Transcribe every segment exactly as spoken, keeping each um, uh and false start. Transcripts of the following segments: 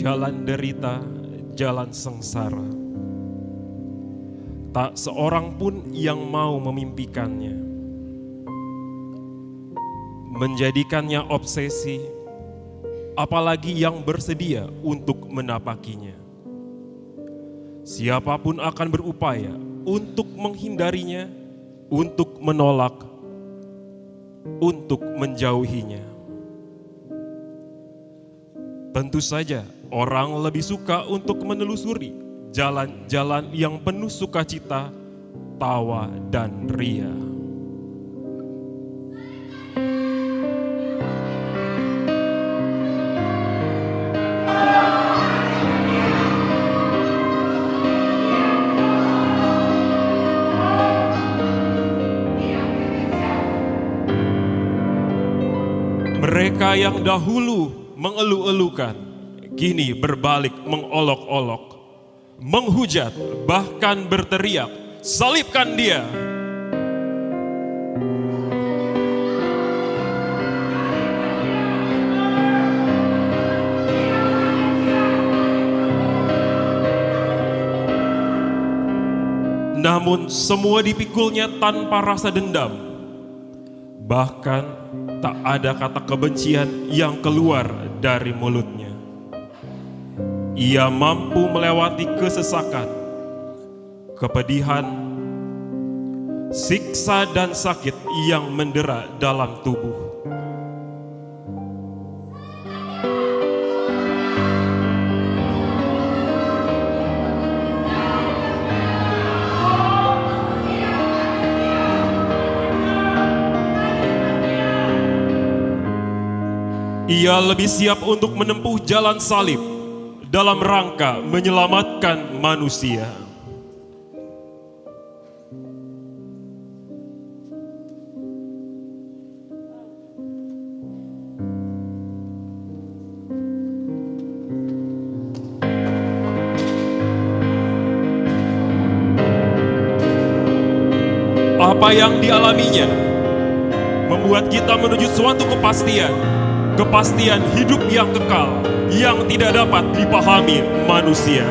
Jalan derita, jalan sengsara. Tak seorang pun yang mau memimpikannya. Menjadikannya obsesi, apalagi yang bersedia untuk menapakinya. Siapapun akan berupaya untuk menghindarinya, untuk menolak, untuk menjauhinya. Tentu saja, orang lebih suka untuk menelusuri jalan-jalan yang penuh sukacita, tawa, dan ria. Mereka yang dahulu mengeluh-eluhkan, kini berbalik mengolok-olok, menghujat, bahkan berteriak, "Salibkan dia!" Namun, semua dipikulnya tanpa rasa dendam. Bahkan, tak ada kata kebencian yang keluar dari mulutnya. Ia mampu melewati kesesakan, kepedihan, siksa, dan sakit yang mendera dalam tubuh. Ia lebih siap untuk menempuh jalan salib dalam rangka menyelamatkan manusia. Apa yang dialaminya membuat kita menuju suatu kepastian, kepastian hidup yang kekal, yang tidak dapat dipahami manusia.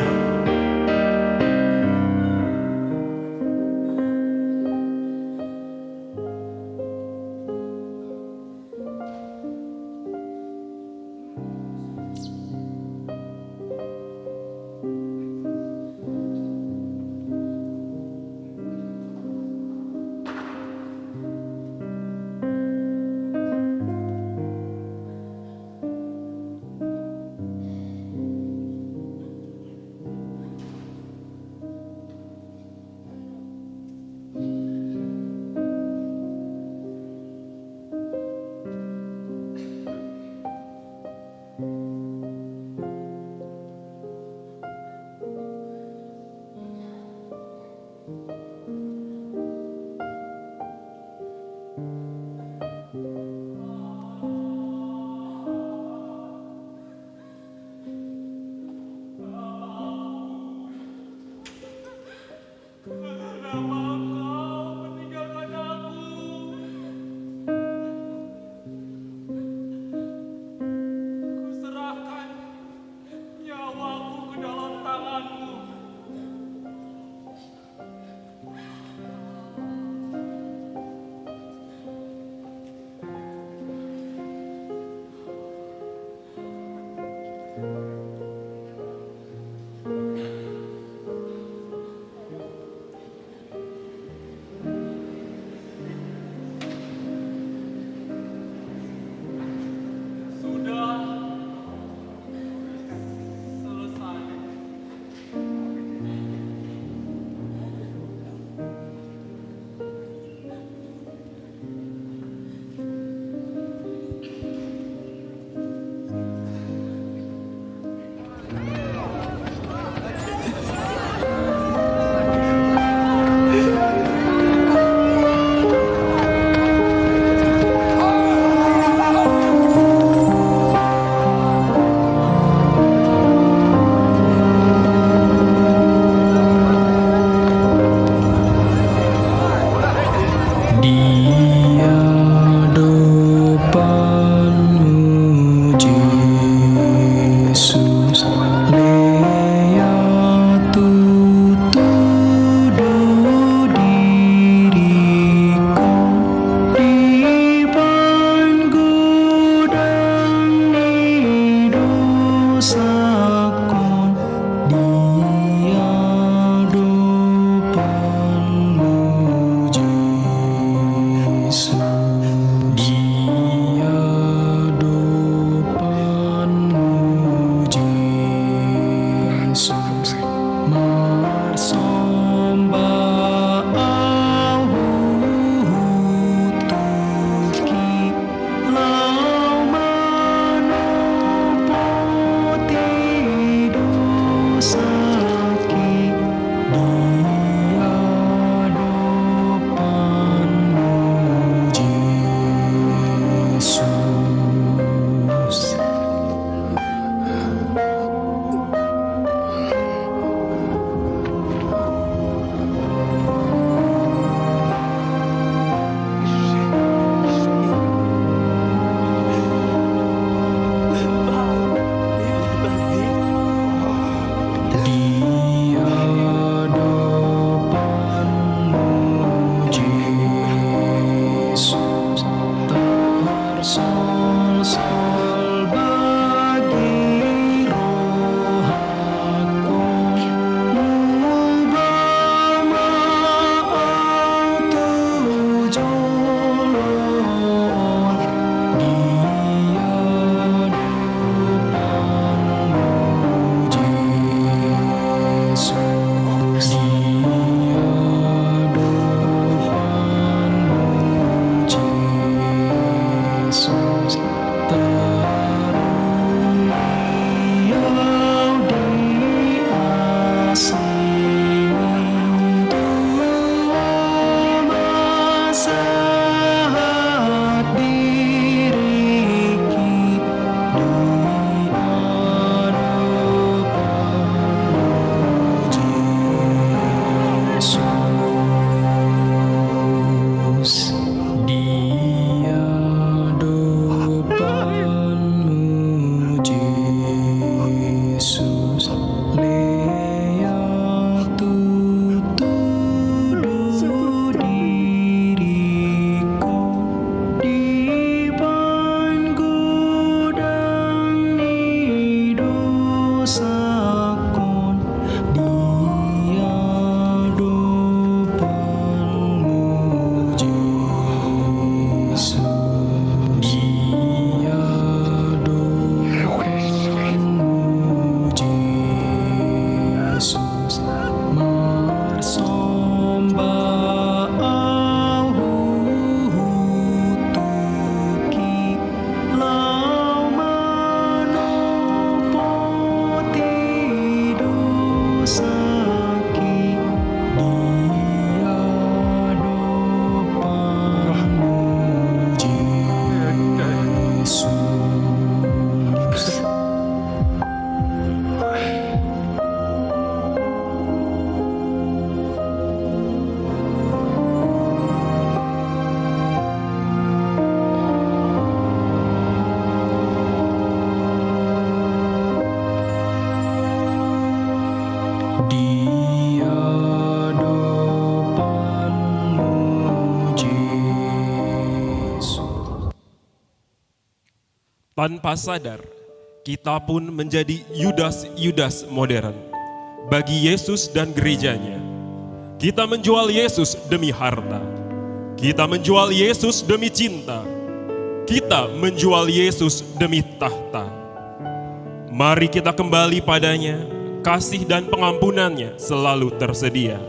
Tanpa sadar, kita pun menjadi Yudas-Yudas modern bagi Yesus dan gerejanya. Kita menjual Yesus demi harta. Kita menjual Yesus demi cinta. Kita menjual Yesus demi tahta. Mari kita kembali pada-Nya, kasih dan pengampunan-Nya selalu tersedia.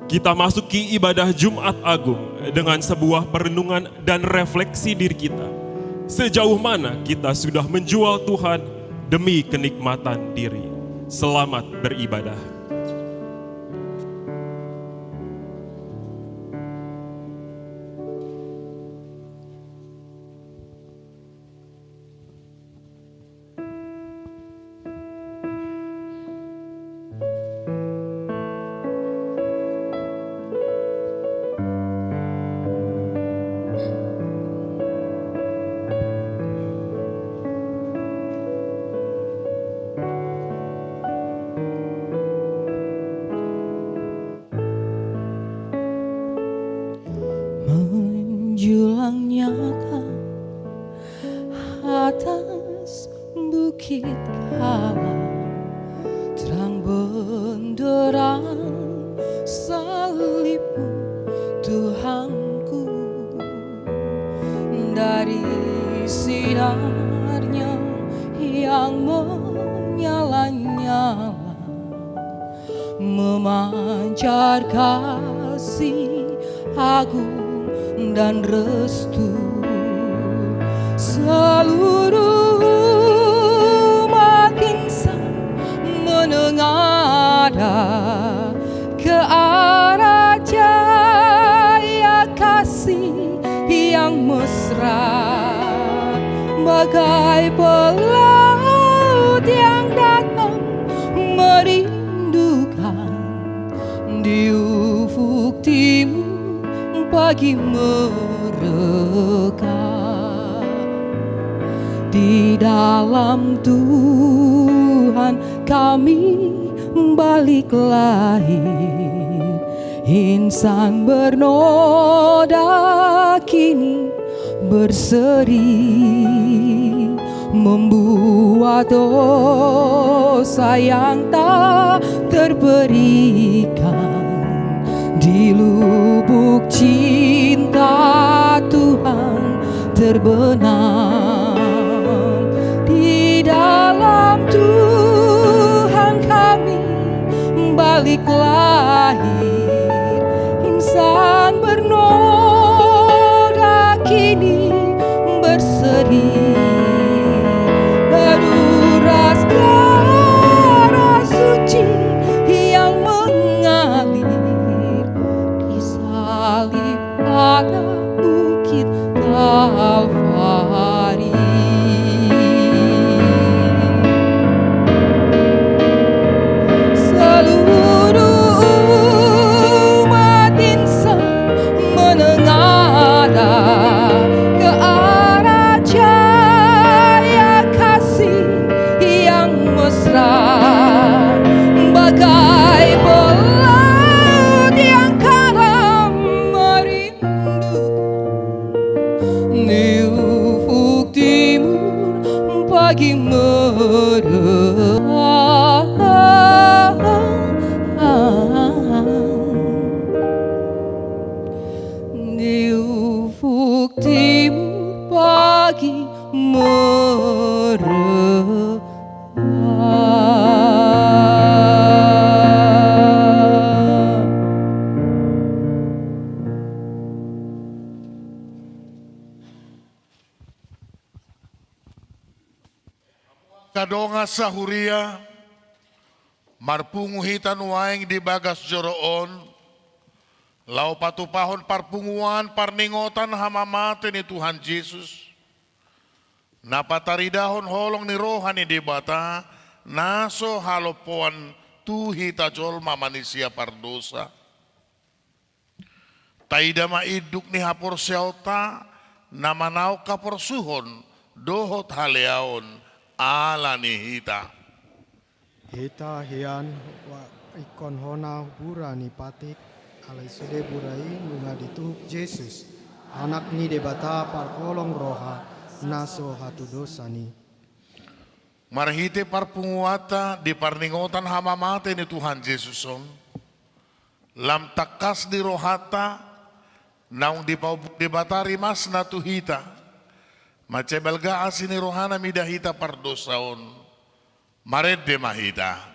Kita masuki ibadah Jumat Agung dengan sebuah perenungan dan refleksi diri kita. Sejauh mana kita sudah menjual Tuhan demi kenikmatan diri? Selamat beribadah. Menjulang nyata atas bukit kala, terang benderang salib-Mu, Tuhanku. Dari sinar-Nya yang menyala-nyala, memancar kasih agung dan restu. Seluruh umat insan menengadah ke arah cahaya kasih yang mesra, bagai pelaut yang datang merindukan di ufuk timur pagi merekah. Di dalam Tuhan kami balik lahir, insan bernoda kini berseri, membuat dosa yang tak terberikan. Di lubuk cinta Tuhan terbenam. Di dalam Tuhan kami balik lahir, insan bernoda kini berseri, beruras darah suci yang mengalir di salib pada bukit Kalvari. Seluruh umat insan menengadah ke arah cahaya kasih yang mesra, bagai pelaut yang karam merindukan. Di ufuk timur pagi merekah. Di ufuk timur pagi merekah. Angka dongan sahuria, marpungu hita nuaeng di bagas joro on, laho patupahon parpunguan parningotan hamamate ni Tuhan Jesus, na pataridahon holong ni roha ni Debata, na so halompoan tu hita jolma manisia pardosa. Taida ma induk ni haporseaonta, na manaon haporsuhon dohot haleaon ala ni hita. Hita hian, ingkon hona bura ni patik, alai sude bura i nunga dituhuk Jesus, Anak ni Debata parholong roha, na so hatudosan i. Marhite parpunguanta di parningotan hamamate ni Tuhan Jesus on, lam tangkas di rohanta naung dipaombun Debata rimasna tu hita, mansai balga asi ni rohana mida hita pardosa on. Marende ma hita.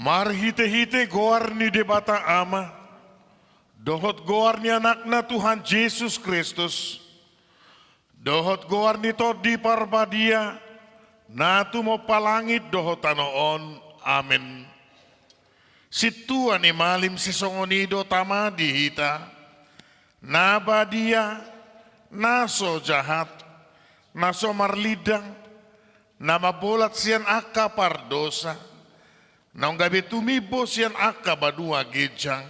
Marhitehite goar ni Debata Ama, dohot goar ni Anakna Tuhan Jesus Kristus, dohot goar ni Tondi Parbadia, na tumompa langit dohot tano on. Amen. Sintua ni malim sisongon i do tama di hita, na badia, na so jahat, na so marlindang, na mambolat sian angka pardosa, naung gabe tumimbo sian angka banua ginjang,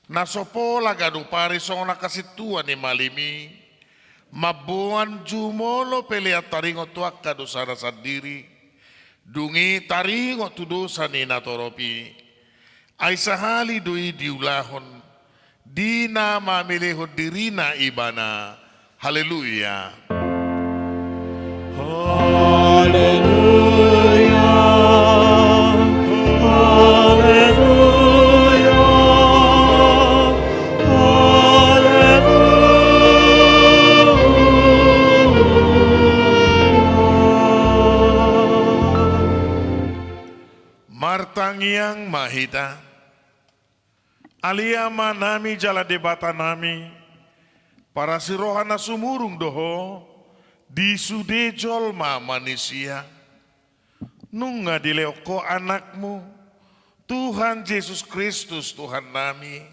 na so pola ganup ari songon angka sintua ni malim i, mamboan jumolo pelean taringot tu angka dosana sandiri, Dung i taringot tu dosa ni natorop i, ai sahali do i diulahon, di na mamelehon dirina ibana. Haleluya. Haleluya. Haleluya. Haleluya. Martangiang ma hita. Ale Amanami jala Debatanami, parasi roha na sumurung do Ho di sude jolma manisia. Nunga dilehon Ho Anakmu, Tuhan Jesus Kristus Tuhannami,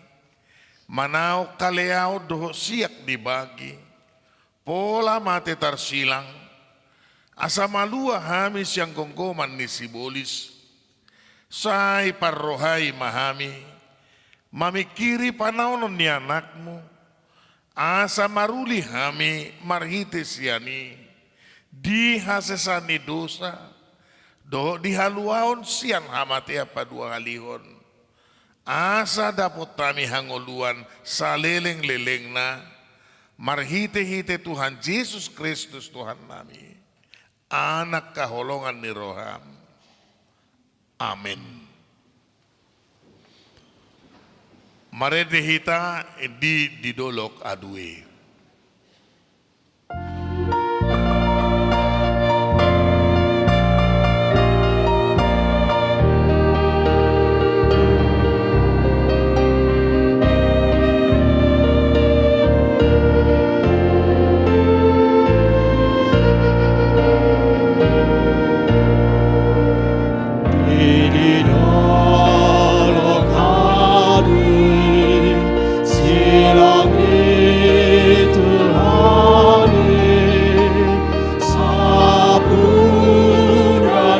manaon haleaon dohot siak dibagi, pola mate tarsilang, asa malua hami sian gomgoman ni sibolis. Sai parrohai ma hami mamingkiri panaonon ni Anakmu, asa maruli hami marhite sian i di hasesaan ni dosa dohot di haluaon sian hamatean paduahalihon. Asa dapot hami hangoluan salelenglelengna, marhitehite Tuhan Jesus Kristus Tuhannami, Anak haholongan ni roham. Amen. Marende hita di, di dolok adue. Di dolok adue, silang ni Tuhan i, sampulu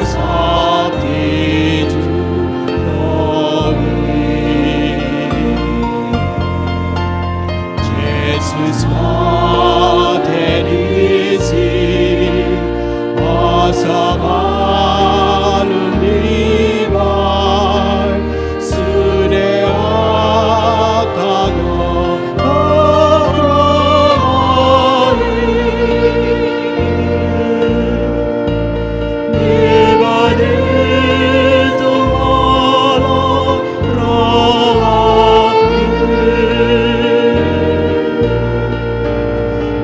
sapti jumolo i. Jesus mate disi, asa malum dibahen sude angka dolok i. Dibahen i tumolong rohangku.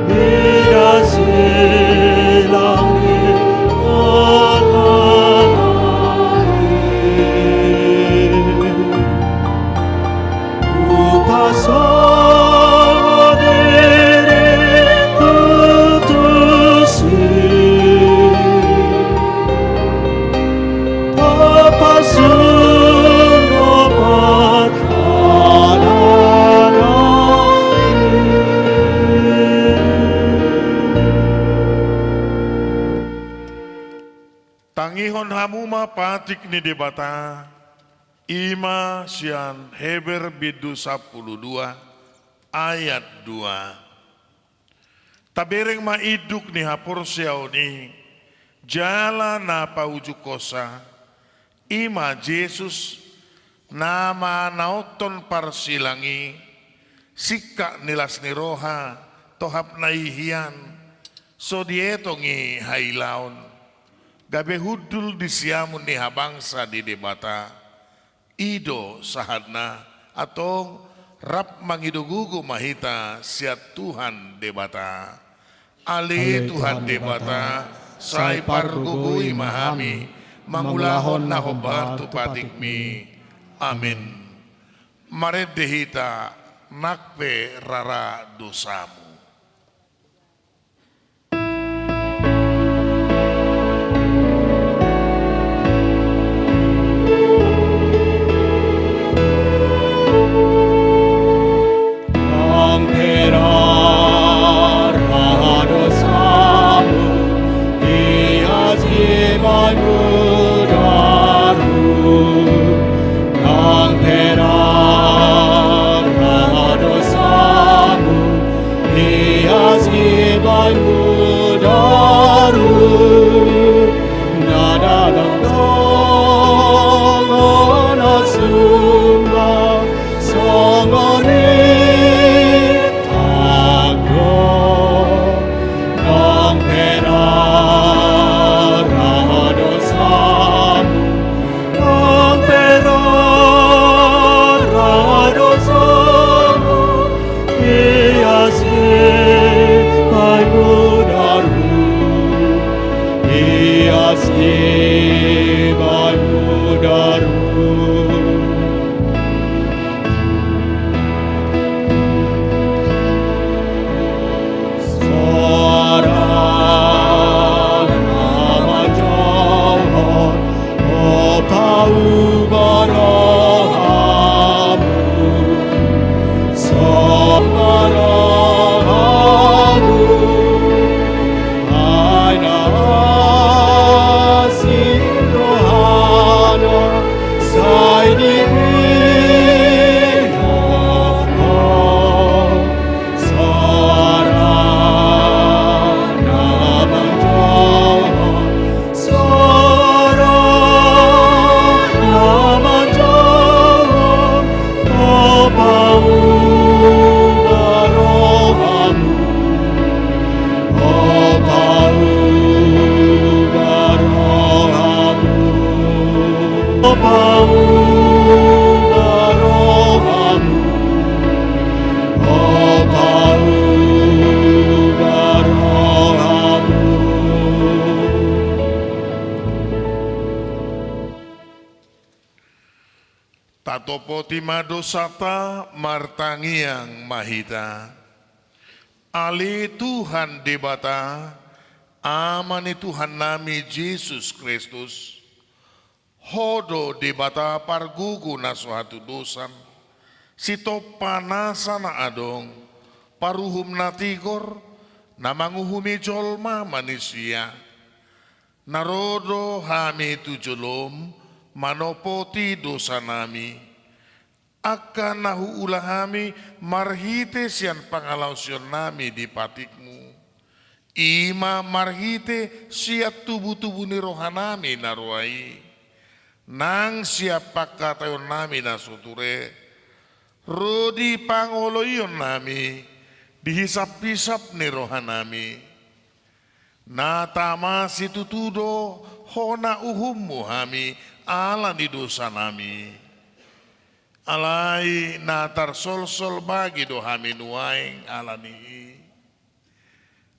Mida silang ni angka dolok i. Hupasangap diringku tusi, tapasungkun hata na bahen i. Tangihon hamu ma patik ni Debata, i ma sian Heber bindu sampulu dua ayat dua. Tabereng ma induk ni haporseaon i, jala na paujunghonsa, i ma Jesus, na manaonhon parsilang i, singkat ni las ni roha, tohap na i hian, so dietong i hailaon, gabe hundul di siamun ni habangsa di Debata. I do sahatna. Antong rap mangido gogo ma hita sian Tuhan Debata. Ale Tuhan Debata, sai pargogoi ma hami mangulahon na hombar tu patikmi. Amen. Marende hita, nang pe rara dosamu. Nang pe rara dosamu, ias dibahen mu daru. Nang pe rara dosamu, ias dibahen mu daru. Ndada dong Sibayu daru. Sora na manjalo, o pauba rohamu. Sora rohamu. Ai na asi rohana sai di Tatopoti ma dosanta, martangiang ma hita. Ale Tuhan Debata, Ama ni Tuhannami Jesus Kristus, Ho do Debata pargogo na so hatudosan, sitompa nasa na adong, paruhum na tigor, na manguhumi jolma manisia. Na ro do hami tu jolom manopoti dosanami. Angka na huula hami marhite sian pangalaosionnami di patikmu. I ma marhite sian tubutubu ni rohanami na roa i. Nang sian pangkataionnami na so ture. Ro di pangoloionnami, di hisaphisap ni rohanami. Na tama situtu do hona uhummu hami ala ni dosanami. Alai na tarsolsol bagi do hami nuaeng ala ni i.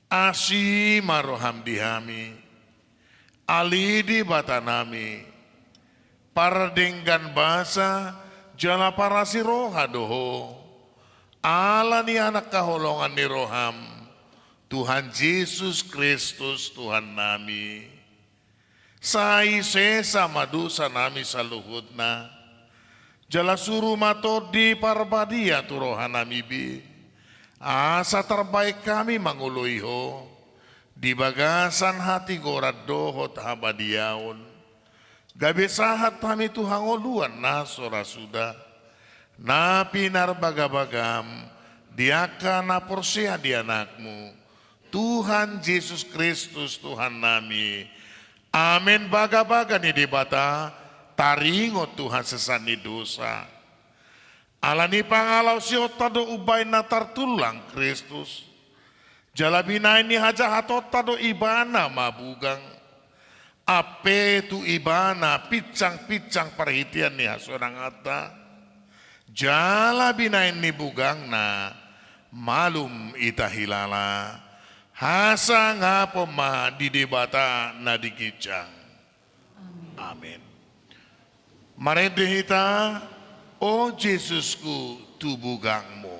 Asi ma roham di hami. Ale Debatanami. Pardenggan basa jala parasi roha do ho. Ala ni anak haholongan ni roham. Tuhan Jesus Kristus Tuhannami. Sai sesa ma dosanami saluhutna. Jala suru ma Tondi Parbadia tu rohanami be. Asa tarbaen hami mangoloi ho. Di bagasan hatigoran dohot habadiaon. Gabe sahat hami tu hangoluan na so ra suda. Na pinarbagabagam di angka na porsea di anakmu. Tuhan Jesus Kristus Tuhannami. Amen. Bagabaga ni Debata, taringot tu hasesaan ni dosa. Ala ni pangalaosionta do umbahen na tartullang Kristus. Jala binahen ni hajahatonta do ibana mabugang. Ampe tu ibana pinsangpinsang parhitean ni hasonanganta. Jala binahen ni bugangna malum hita hilala. Hasangapon ma di Debata na di ginjang. Amen. Marende hita, o Jesusku, tu bugangmu.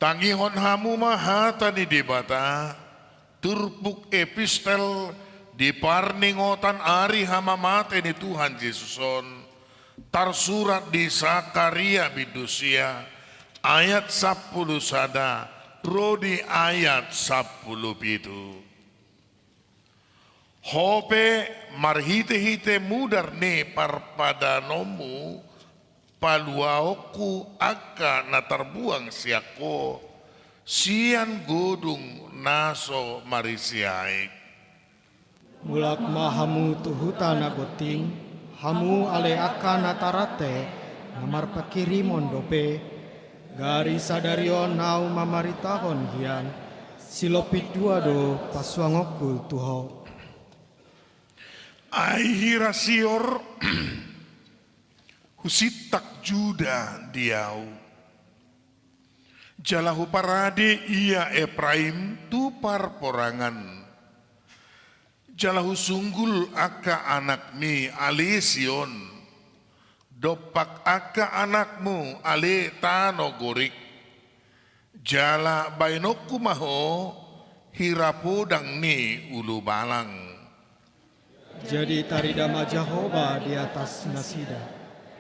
Tangihon hamu ma hata ni Debata, turpuk epistel di parningotan ari hamamate ni Tuhan Jesus on, tarsurat di Sakaria bindu sia, ayat sampulu sada ro di ayat sampulu pitu. Ho pe, marhitehite mudar ni parpadanonmu, paluaonku angka na tarbuang sian ho, sian godung na so marisi aek. Mulak ma hamu tu huta na gonting, hamu ale angka na tarate, na marpanghirimon dope. Gari sadari on ahu mamaritahon hian, silompit dua do pasuangonku tu ho. Ai hira Sior, husintak Juda di ahu, jala huparade ia Epraim tu parporangan. Jala husunggul angka anakmi ale Sion, dompak angka anakmu ale tano Gorik. Jala baenonku ma ho hira podang ni ulubalang. Jadi tarida ma Jahowa di atas nasida,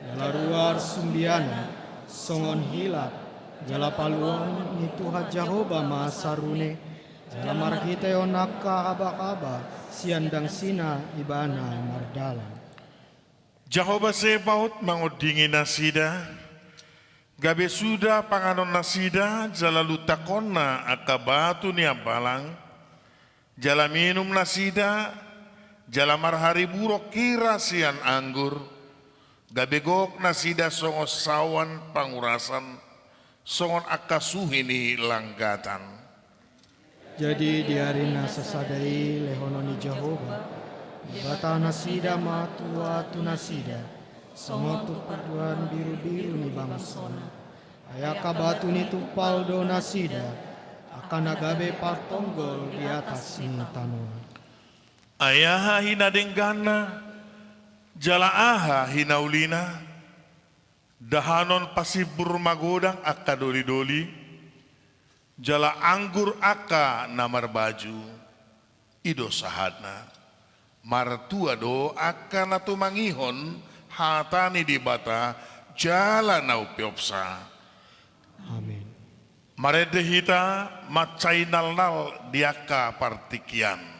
jala ruar sumbianna songon hilap, jala paluaon ni Tuhan Jahowa ma sarune, jala marhitehon angka abakaba sian dangsina ibana mardalan. Jahowa Sebaot mangondingi nasida, gabe suda panganonnasida jala luntakonna angka batu ni ambalang, jala minum nasida, jala marhariburok hira sian anggur, gabe gok nasida songon saoan pangurasan, songon angka suhi ni langgatan. Jadi di ari na sasada i lehonon ni Jahowa Debata nasida ma tua tu nasida, songon tumparduan birubiru ni bangsona. Ai angka batu ni tumpal do nasida, angka na gabe partonggol di atas ni tanoa. Ai aha hinadengganna, jala aha hinaulina? Dahanon pasimbur magodang angka dolidoli, jala anggur angka na marbaju. I do sahatna. Martua do angka na tumangihon hata ni Debata jala na umpeopsa. Amen. Marende hita mansai nalnal di angka partingkian.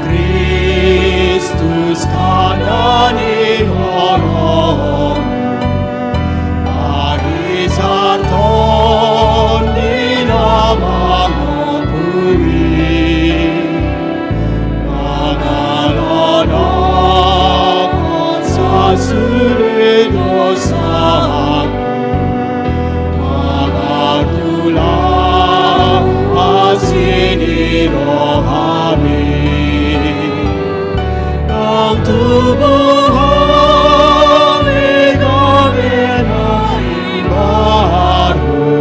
Kristus tanda ni holong, paisar Tondi na mangopui, mangalonongkon sasude dosaku, mangartulang asi ni rohami. Nang tubu hami gabe na imbaru,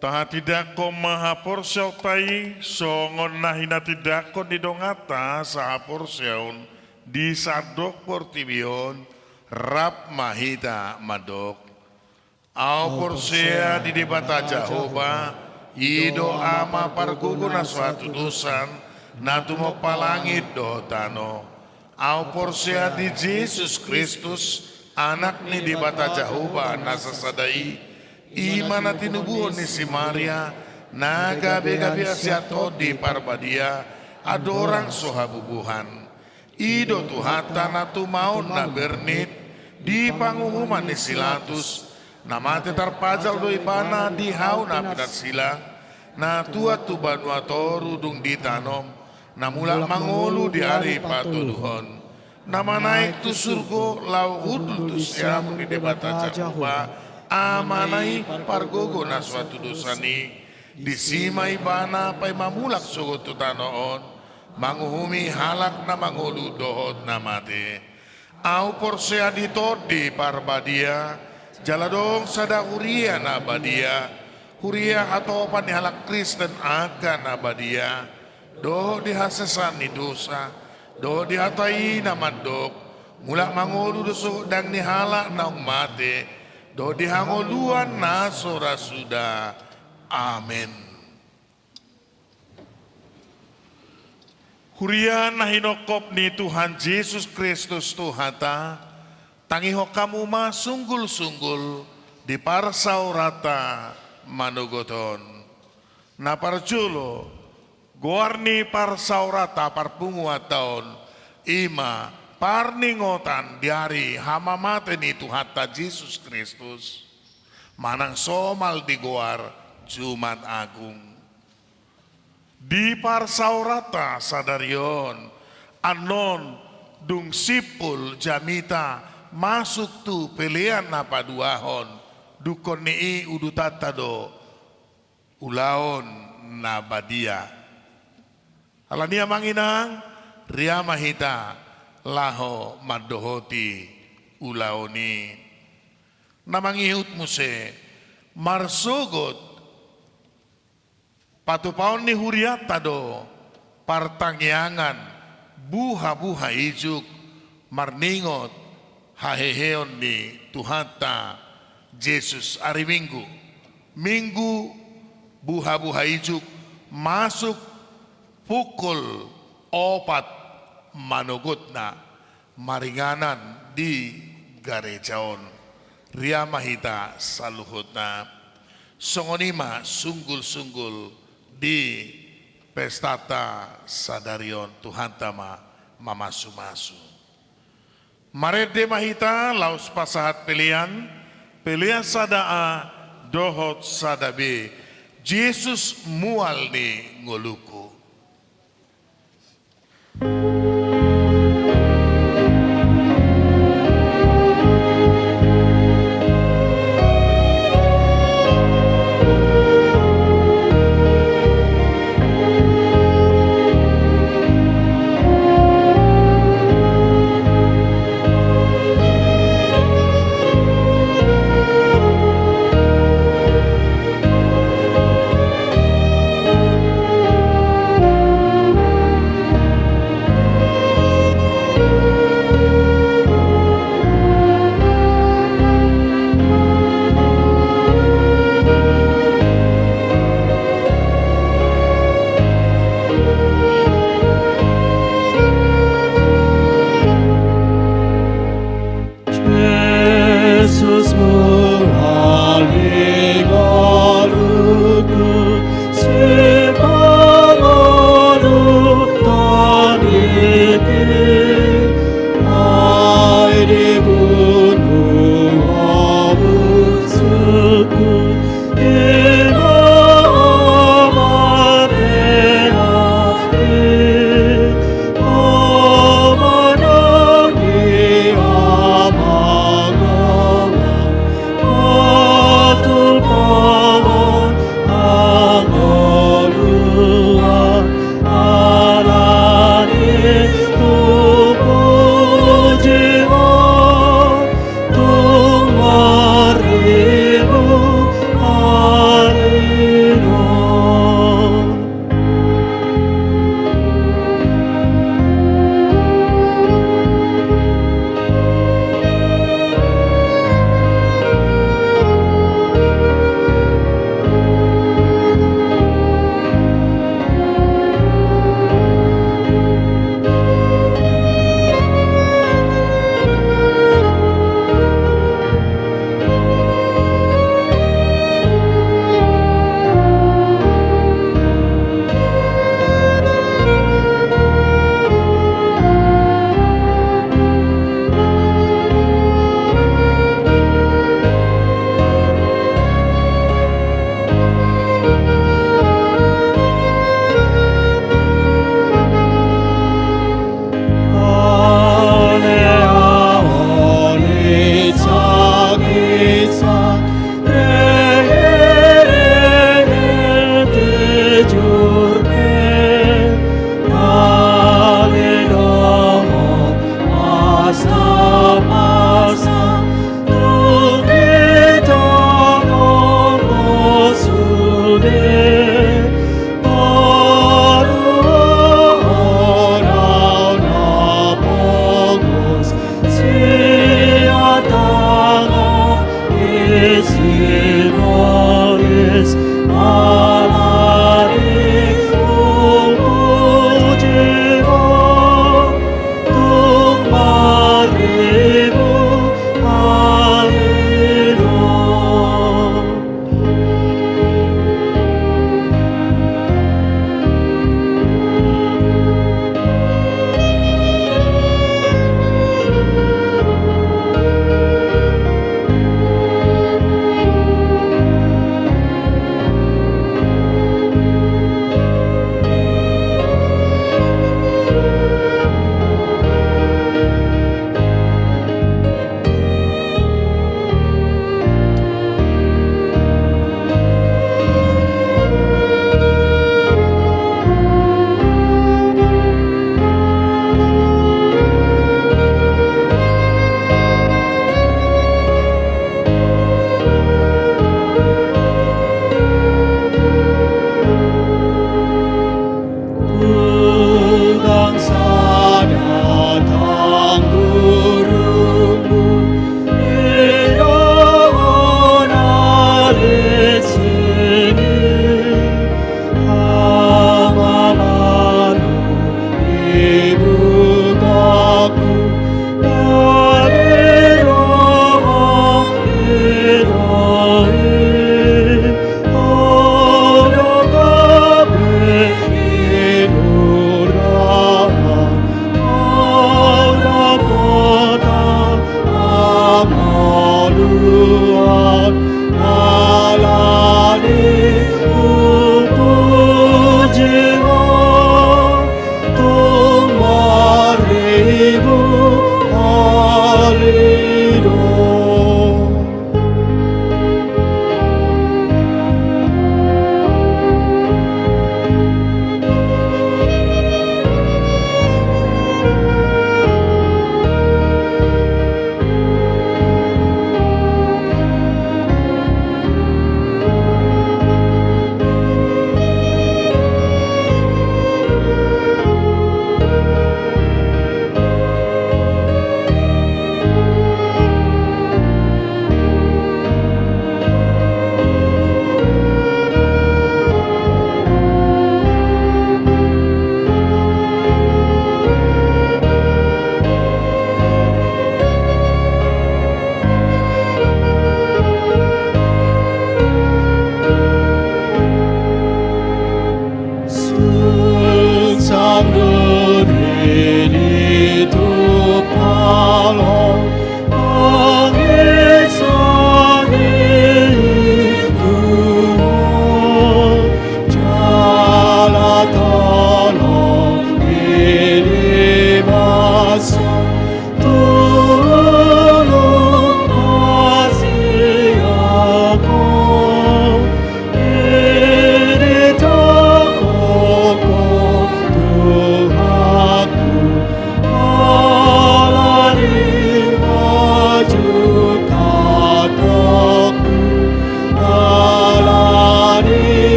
Tahatindangkon ma haporseaonta i songon na hinatindangkon ni donganta sahaporseaon di sandok portibi on. Rap ma hita mandok: Ahu porsea di Debata Jahowa, i do Ama pargogo na so hatudosan, na tumompa langit dohot tano. Ahu porsea di Jesus Kristus, Anak ni Debata Jahowa na sasada i, i ma na tinubuhon ni si Maria, na gabe-gabean sian Tondi Parbadia, andorang so habubuhan. I do Tuhanta na tumaon na bernit, di panguhuman ni si Latus, na mate tarpajal do Ibana di hau na pinarsilang, na tuat tu banua toru dung ditanom, na mulak mangolu di ari patoluhon, na manaek tu surgo laho hundul tu siamun ni Debata Jahowa, Amana i pargogo na so hatudosan i. Disi ma Ibana paima mulak sogot tu tano on, manguhumi halak na mangolu dohot na mate. Ahu porsea di Tondi Parbadia, jala adong sada huria na badia, huria hatopan ni halak Kristen angka na badia, dohot di hasesaan ni dosa, dohot di hata i na mandok: Mulak mangolu do sogot daging ni halak naung mate, dohot di hangoluan na so ra suda. Amen. Huria na hinophop ni Tuhan Jesus Kristus Tuhanta, tangihon hamu ma sunggul-sunggul di parsaoranta manogot on. Na parjolo, goar ni parsaoranta parpunguanta on, i ma parningotan di ari hamamate ni Tuhanta Jesus Kristus, manang somal digoar Jumat Agung. Di parsaoranta sadari on, annon dung simpul jamita masuk tu pelean na paduahon, dungkon ni i udutanta do ulaon na badia. Alani i, amang inang, ria ma hita laho mandohoti ulaon i. Na mangihut muse, marsogot patupaon ni hurianta do partangiangan buha-buha ijuk marningot haheheon ni Tuhanta Jesus ari Minggu. Minggu buha-buha ijuk masuk pukul opat manogotna maringanan di gareja on. Ria ma hita saluhutna. Songon i ma sunggul-sunggul di pestanta sadari on, Tuhanta ma mamasu-masu. Marende ma hita laos pasahat pelean, pelean sada A dohot sada B. Jesus mual ni ngolungku.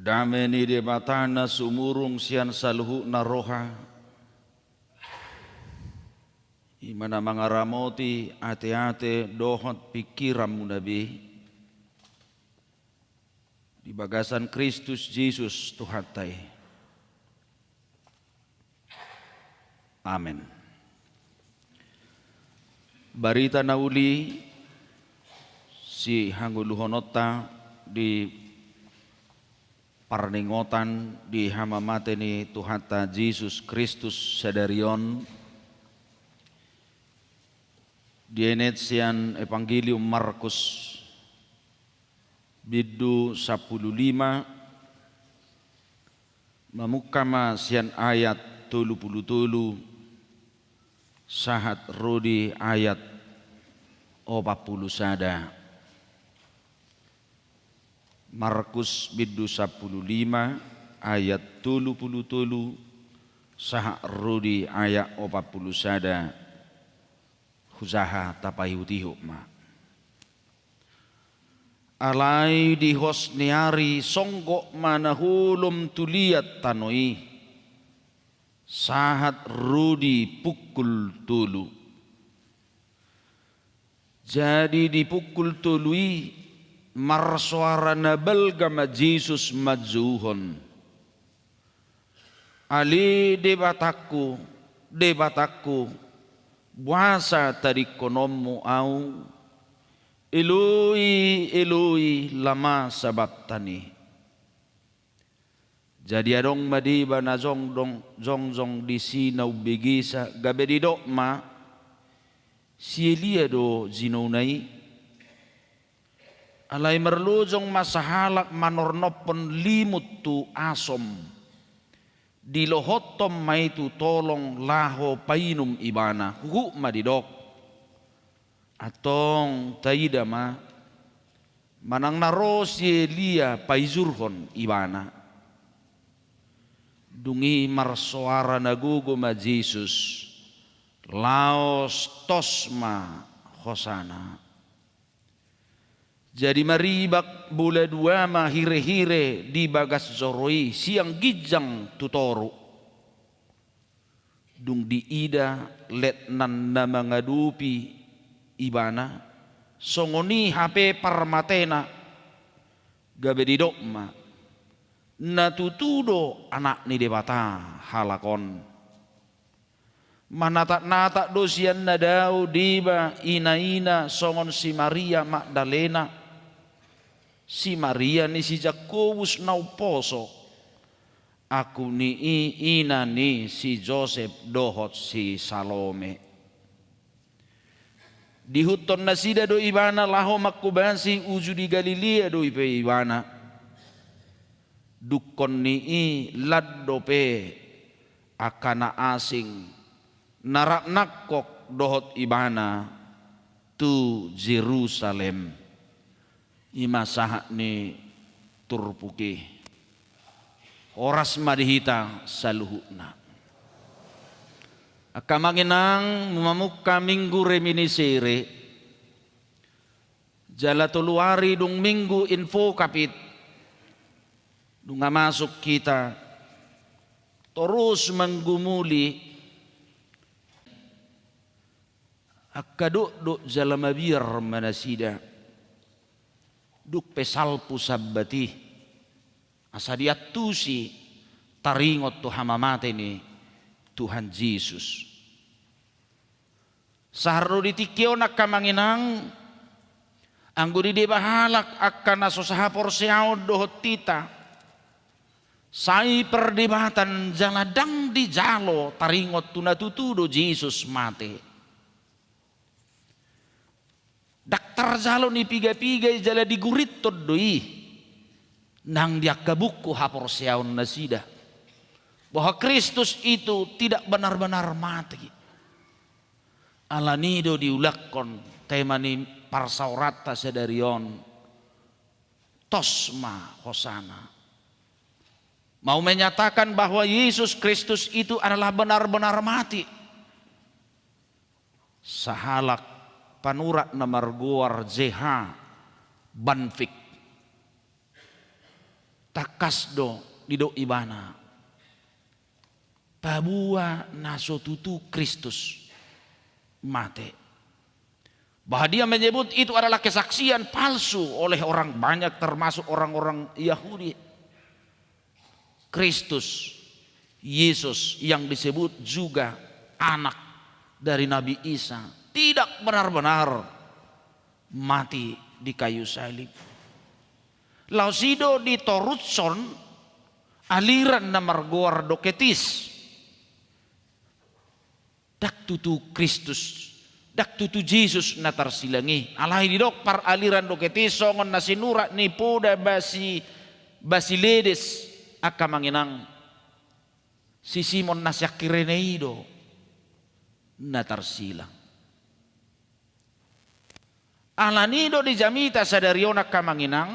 Dame ni Debata na sumurung sian saluhutna roha, i ma na mangaramoti ateate dohot pingkiranmuna be, di bagasan Kristus Jesus Tuhanta i. Amen. Barita na uli sihangoluhononta di parningotan di hamamate ni Tuhanta Jesus Kristus sadari on, dienet sian Evangelium Markus, bindu sampulu lima, mamungka ma sian ayat tolu pulu tolu sahat ro di ayat opat pulu sada. Markus bindu sampulu lima ayat tolu pulu tolu sahat ro di ayat opat pulu sada. Hujaha tapaihutihut ma. Alai di hos ni ari songgop ma na holom tu liat tano i, sahat ro di pukul tolu. Jadi di pukul tolu i marsoara na balga ma Jesus manjouhon: Ale Debatangku, Debatangku, boasa tadingkononmu ahu? Eloi, Eloi, lama sabachthani? Jadi adong ma deba na jongjong, jongjong disi na umbegesa, gabe didok ma: Si Elia do jinouna i. Alai marlojong ma sahalak manornophon limut tu asom, dilohothon ma i tu tolong laho painum ibana. Huhut ma didok: Antong taida ma, manang na ro si Elia paijurhon ibana. Dung i marsoara na gogo ma Jesus: Laos tos ma, Hosana! Jadi maribak bola dua ma hirehire di bagas joro i sian ginjang tu toru. Dung diida letnan na mangadopi ibana, songon i hape parmatena, gabe didok ma: Na tutu do Anak ni Debata halak on. Manatap-natap do sian na dao deba inaina songon si Maria Magdalena, si Maria ni si Jakobus na umposo, angkup ni i ina ni si Josep dohot si Salome. Diihuthon nasida do ibana laho manghobasi, uju di Galilea do ipe ibana. Dungkon ni i lan dope angka na asing na rap nangkok dohot ibana tu Jerusalem. I ma sahat ni turpuk i. Horas ma di hita saluhutna. Angka amang inang, mamungka Minggu Reminiscere, jala tolu ari dung Minggu Invocavit, nunga masuk hita torus manggumuli angka dokdok jala mabiar ma nasida, dung pe salpu Sabbat i, asa diantusi taringot tu hamamate ni Tuhan Jesus. Sahat ro di tingki on, angka amang inang, anggo dideba halak angka na so sahaporseaon dohot hita, sai perdebatan jala ndang dijalo taringot tu na tutu do Jesus mate. Ndang tarjalo ni piga-piga i jala digurithon do i nang di angka buku haporseaon nasida, bahwa Kristus itu tidak benar-benar mati. Alani do diulakhon tema ni parsaoranta sadari on, tos ma hosana. Mau menyatakan bahwa Yesus Kristus itu adalah benar-benar mati. Sahalak panurat na margoar J H Van Wyk, Tangkas do didok ibana, paboa na so tutu Kristus mate. Bahwa dia menyebut itu adalah kesaksian palsu oleh orang banyak, termasuk orang-orang Yahudi. Kristus, Yesus yang disebut juga anak dari Nabi Isa, tidak benar-benar mati di kayu salib. Laos i do ditorushon aliran na margoar Doketis. Ndang tutu Kristus, ndang tutu Jesus na tarsilang i. Alai didok paraliran Doketis songon na sinurat ni poda Basi-, Basiledes, angka amang inang, si Simon na sian Kirene i do na tarsilang. Alani do di jamita sadari on, angka amang inang,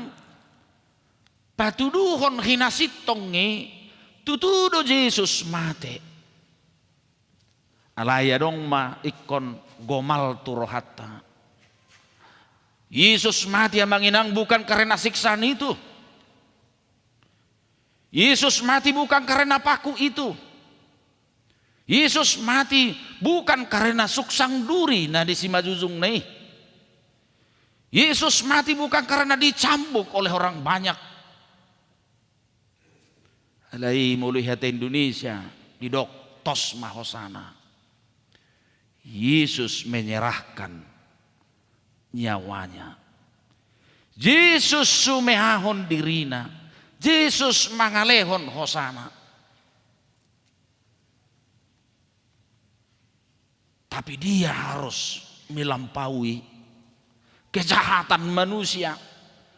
patuduhon hinasintong i, tutu do Jesus mate. Alai adong ma ingkon gomal tu rohanta. Yesus mati, amang inang, bukan karena siksaan itu. Yesus mati bukan karena paku itu. Yesus mati bukan karena suksang duri na di simanjujungna i. Yesus mati bukan karena dicambuk oleh orang banyak. Alai molo hata Indonesia, didok tos ma hosana. Yesus menyerahkan nyawanya. Yesus sumehahon dirina. Yesus mangalehon hosana. Tapi dia harus melampaui kejahatan manusia,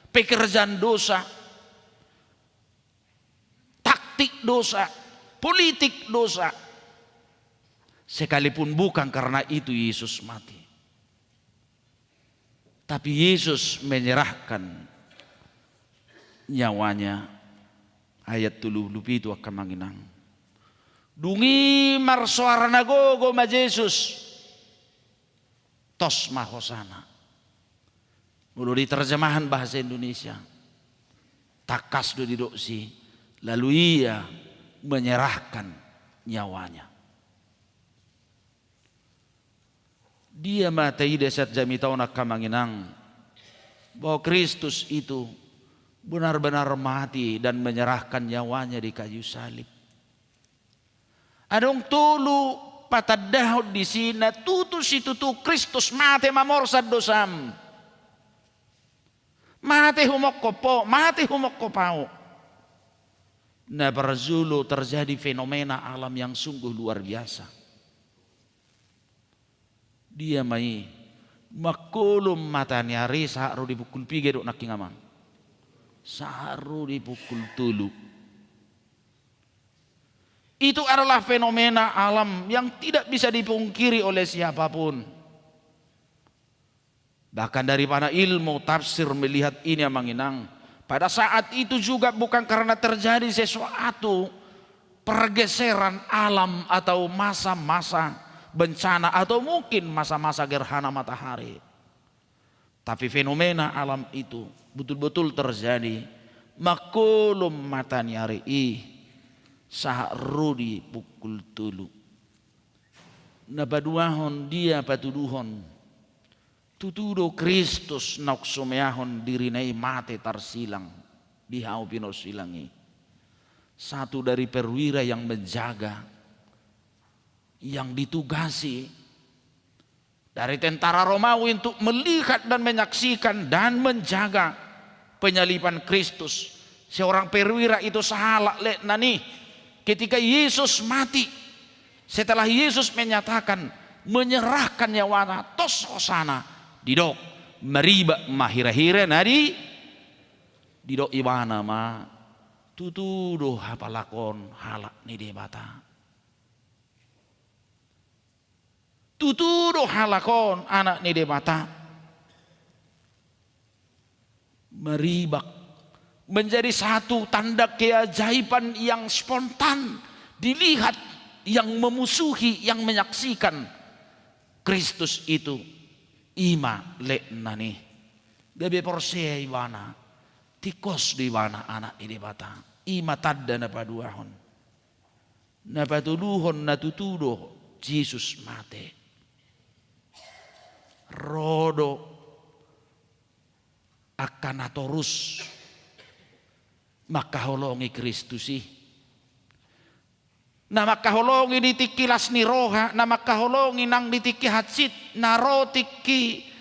pekerjaan dosa, taktik dosa, politik dosa. Sekalipun bukan karena itu Yesus mati. Tapi Yesus menyerahkan nyawanya. Ayat tolu pulu pitu, angka amang inang. Dung i marsoara na gogo ma Jesus. Tos ma hosana. Molo di terjemahan bahasa Indonesia, tangkas do didok si, lalu ia menyerahkan nyawanya. Dia ma taida sian jamita on, angka amang inang, bahwa Kristus itu benar-benar mati dan menyerahkan nyawanya di kayu salib. Adong tolu patandahon disi na tutu situtu Kristus mate mamorsan dosam. Mate humophop ho, mate humophop ahu. Na parjolo, terjadi fenomena alam yang sungguh luar biasa. Dia ma i, mangkolom mata ni ari sahat ro di pukul piga dok nangkin, amang? Sahat ro di pukul tolu. Itu adalah fenomena alam yang tidak bisa dipungkiri oleh siapapun. Bahkan dari para ilmu tafsir melihat ini, amang inang, pada saat itu juga bukan karena terjadi sesuatu pergeseran alam atau masa-masa bencana atau mungkin masa-masa gerhana matahari. Tapi fenomena alam itu betul-betul terjadi. Mangkolom mata ni ari i sahat ro di pukul tolu. Na paduahon, dia patuduhon, tutu do Kristus naung sumehahon dirina i mate tarsilang di hau pinorsilang i. Satu dari perwira yang menjaga, yang ditugasi dari tentara Romawi untuk melihat dan menyaksikan dan menjaga penyaliban Kristus. Seorang perwira itu sahalak letnan i. Ketika Yesus mati, setelah Yesus menyatakan, menyerahkan nyawanya, tos hosana, didok, maribak ma hira-hira na di, didok ibana ma, tutu do halak on halak ni Debata. Tutu do halak on anak ni Debata. Maribak, menjadi satu tanda keajaiban yang spontan dilihat, yang memusuhi, yang menyaksikan Kristus itu. I ma letnan i. Gabe porsea ibana. Tingkos do ibana Anak ni Debata. I ma tanda na paduahon, na patuduhon na tutu do Jesus mate. Ro do angka na torus mangkaholongi Kristus i. Na mangkaholongi di tingki las ni roha, na mangkaholongi nang di tingki hansit, na ro tingki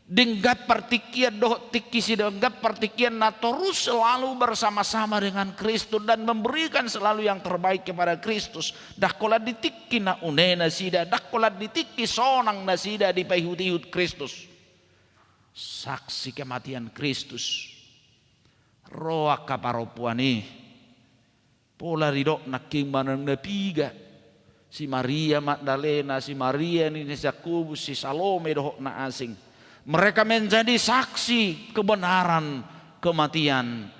denggan partingkian dohot tingki sidenggan partingkian, na torus selalu bersama-sama dengan Kristus dan memberikan selalu yang terbaik kepada Kristus. Ndang holan di tingki na une nasida, ndang holan di tingki sonang nasida dipaihut-ihut Kristus. Saksi kematian Kristus. Ro angka parompuan i. Pola didok nangkin manang na piga, si Maria Magdalena, si Maria nini si Jakobus, si Salome dohot na asing. Mereka menjadi saksi kebenaran kematian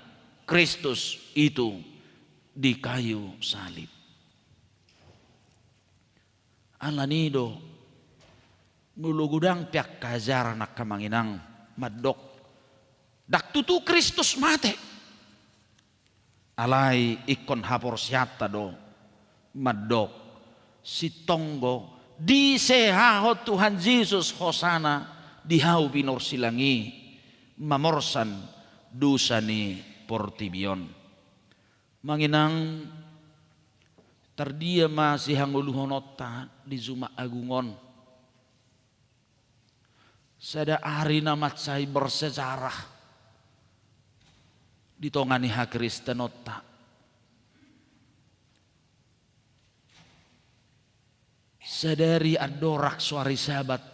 Kristus itu di kayu salib. Alani do, molo godang pe angka ajaran angka amang inang mandok, ndang tutu Kristus mate. Alai ingkon haporseaonta do mandok, sintong do disehahon Tuhan Jesus, hosana di hau pinarsilang i, mamorsan dosa ni portibi on. Amang inang, tardia ma sihangoluhononta di Jumat Agung on. Sada ari na mansai bersejarah di tonga ni hakristenonta. Sadari andorang so ari Sabat,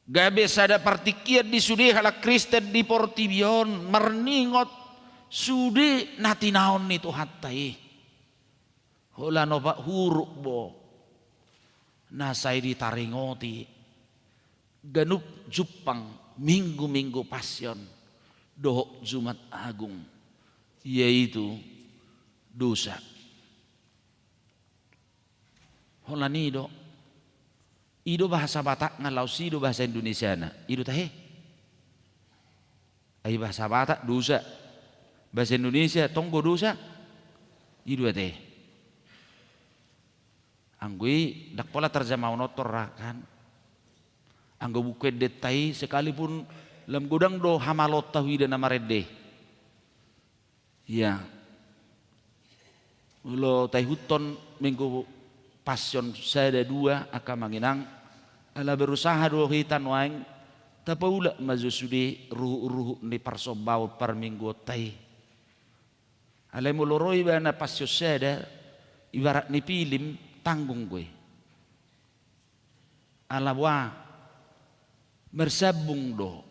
gabe sada partingkian di sude halak Kristen di portibi on marningot sude na tinaon ni Tuhanta i. Holan opat huruf do na sai ditaringoti ganup jumpang Minggu-minggu Passion dohot Jumat Agung, yaitu dosa. Holan i do. I do bahasa Batakna, laos i do bahasa Indonesiana. I do tahe? Ai bahasa Batak dosa. Bahasa Indonesia tong do dosa. I do ate. Anggo i ndang pola tarjamahon on tor ra kan. Anggo buku endenta i sekalipun lam godang do hamaloonta huida na marende. Ia. Molo taihuthon Minggu Passion sada dua angka amang inang, ala berusaha do hita nuaeng tapaulak ma jo sude ruhut-ruhut ni parsombaon parmingguonta i. Alai molo ro ibana Passion sada, ibarat ni pilim, tanggung do i. Ala boha, marsambung do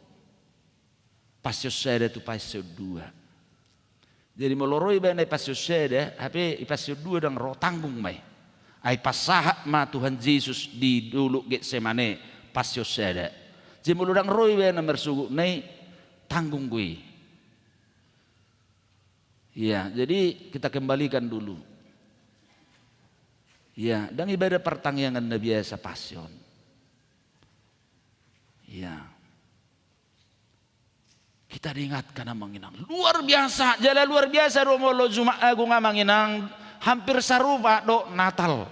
Passion sada tu Passion dua. Jadi molo ro ibana i Passion sada, hape i Passion dua ndang ro, tanggung ma i. Ai pansahat ma Tuhan Jesus di Dolok Getsemane, Passion sada. Jadi molo ndang ro ibana marsogotna i, tanggung do i. Iya, jadi kita kembalikan dulu. Iya, ndang ibadah partangiangan na biasa Passion. Iya. Kita diingatkan amang inang. Luar biasa, jala luar biasa do molo Jumat Agung amang inang, hampir sarupa do Natal.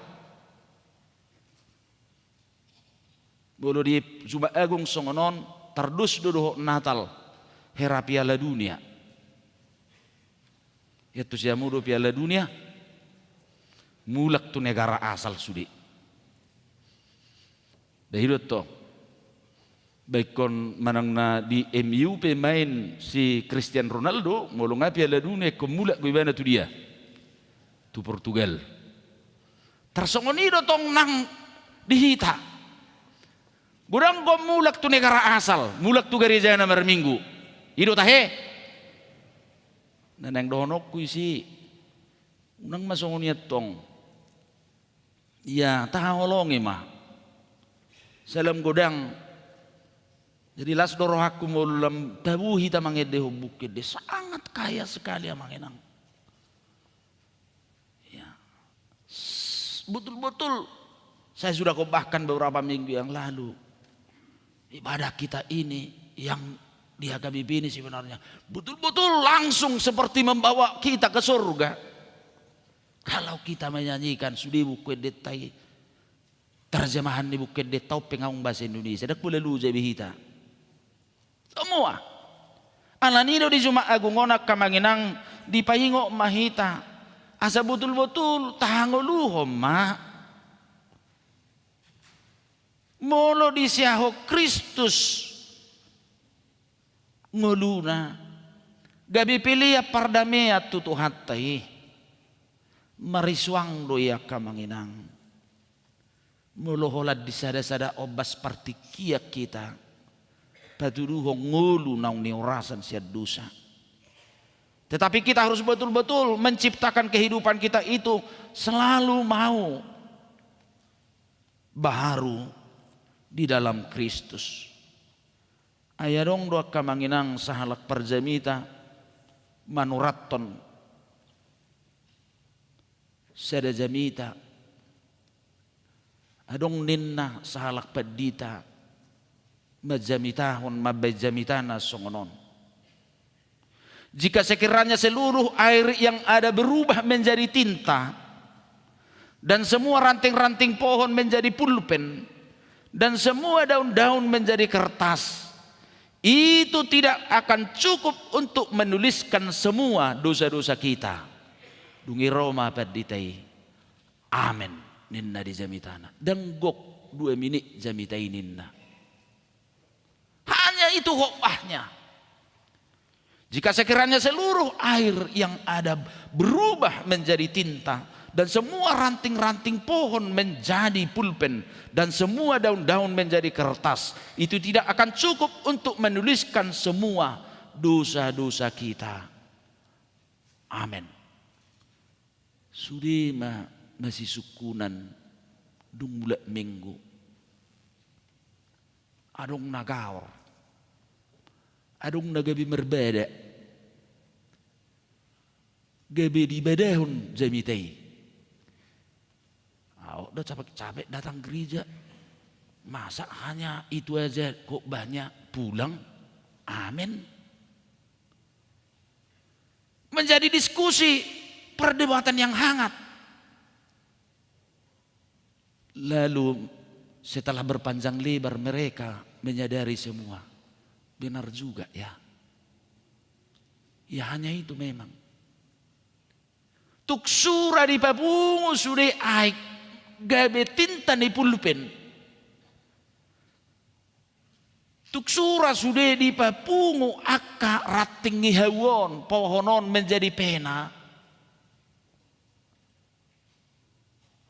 Molo di Jumat Agung songon on, tardos do dohot Natal, hera Piala Dunia. Ia tu siamu do Piala Dunia, mulak tu negara asal sude. Dahidot to. Baik ingkon manang na di M U pe main si Cristiano Ronaldo, molo nga Piala Dunia ingkon mulak do ibana tu dia. Tu Portugal. Tarsongon i do tong nang di hita. Godang do mulak tu negara asal, mulak tu garejana marminggu. I do tahe? Na naeng dohononku isi, unang ma songon i antong. Ia, tahaholongi ma. Sai lam godang. Jadi las do rohangku molo lam tabo hita mangendehon buku ende, sangat kaya sekali amang inang. Ya. S-, betul-betul saya sudah khotbahkan beberapa minggu yang lalu. Ibadah kita ini yang Di H K B P ini sebenarnya betul-betul langsung seperti membawa kita ke surga. Kalau kita menyanyikan sude buku endenta i, terjemahan ni buku endenta on pe nga adong bahasa Indonesia, ndang pola loja be hita. Semua. Alani do di Jumat Agung on angka amang inang dipaingot ma hita. Asa betul-betul tahangoluhon ma. Molo disiahon Kristus ngoluna, gabe pelean pardamean tu Tuhanta i, marisuang do i angka amang inang. Molo holan di sada-sada ombas partingkian hita patuduhon ngolu naung niorasan sian dosa. Tetapi kita harus betul-betul menciptakan kehidupan kita itu selalu mau baharu di dalam Kristus. Ai adong do angka amang inang sahalak parjamita manurathon sada jamita. Adong ninna sahalak pandita manjamitahon, mambaen jamitana songon on. Jika sekiranya seluruh air yang ada berubah menjadi tinta, dan semua ranting-ranting pohon menjadi pulpen, dan semua daun-daun menjadi kertas, itu tidak akan cukup untuk menuliskan semua dosa-dosa kita. Dung i ro ma pandita i, "Amen," ninna di jamitana. Ndang gok dua minit jamita i ninna. Hanya itu khotbahnya. Jika sekiranya seluruh air yang ada berubah menjadi tinta, dan semua ranting-ranting pohon menjadi pulpen, dan semua daun-daun menjadi kertas, itu tidak akan cukup untuk menuliskan semua dosa-dosa kita. Amen. Sude ma na sisungkunan dung mulak Minggu. Adong na gaor. Adong na gabe marbada. Gabe dibadahon jamita i. Au do capek-capek datang gereja. Masa hanya itu aja khotbahnya, pulang? Amin. Menjadi diskusi, perdebatan yang hangat. Lalu setelah berpanjang lebar, mereka menyadari semua. Benar juga ya. Ya, hanya itu memang. Tung sura dipapungu sude aek gabe tinta ni pulpen. Tung sura sude dipapungu angka ranting ni hau on, pohon on menjadi pena.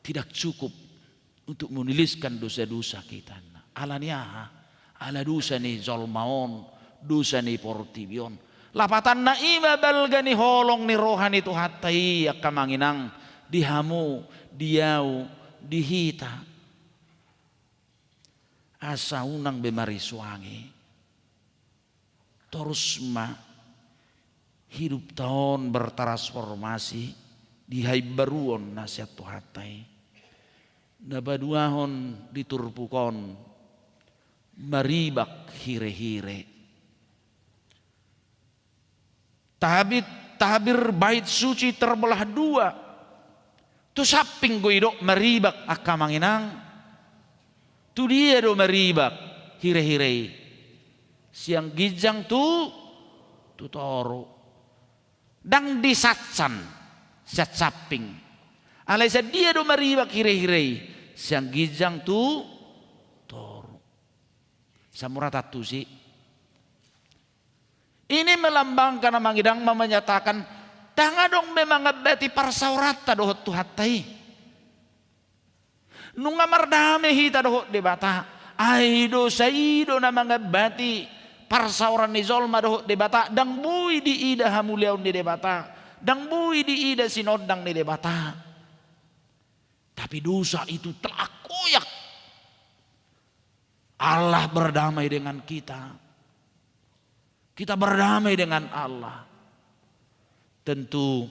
Tidak cukup untuk menuliskan dosa-dosa kita. Ala ni aha? Ala dosa ni jolma on, dosa ni portibi on. Lapatanna i ma balga ni holong ni roha ni Tuhanta i, angka amang inang, di hamu, di au, di hita. Asa unang be marisuangi. Torus ma hidupta on bertransformasi di haimbaruon na sian Tuhanta i. Na paduahon di turpuk on, maribak hire-hire. Tabit, tabir bait suci terbelah dua. Tu samping do didok maribak, angka amang inang. Tu dia do maribak hire-hire i? Sian ginjang tu, tu toru. Ndang di sacsan, sian samping. Alai sian dia do maribak hire-hire i? Sian ginjang tu toru. Samuratan tusi. Ini melambangkan, amang inang, ma menyatakan, ndang adong be mangambati parsaoranta dohot Tuhanta i. Nunga mardame hita dohot Debata. Ai dosa i do na mangambati parsaoran ni jolma dohot Debata, ndang boi diida hamuliaon ni Debata, ndang boi diida sinondang ni Debata. Tapi dosa itu telah koyak. Allah berdamai dengan kita. Kita berdamai dengan Allah. Tentu,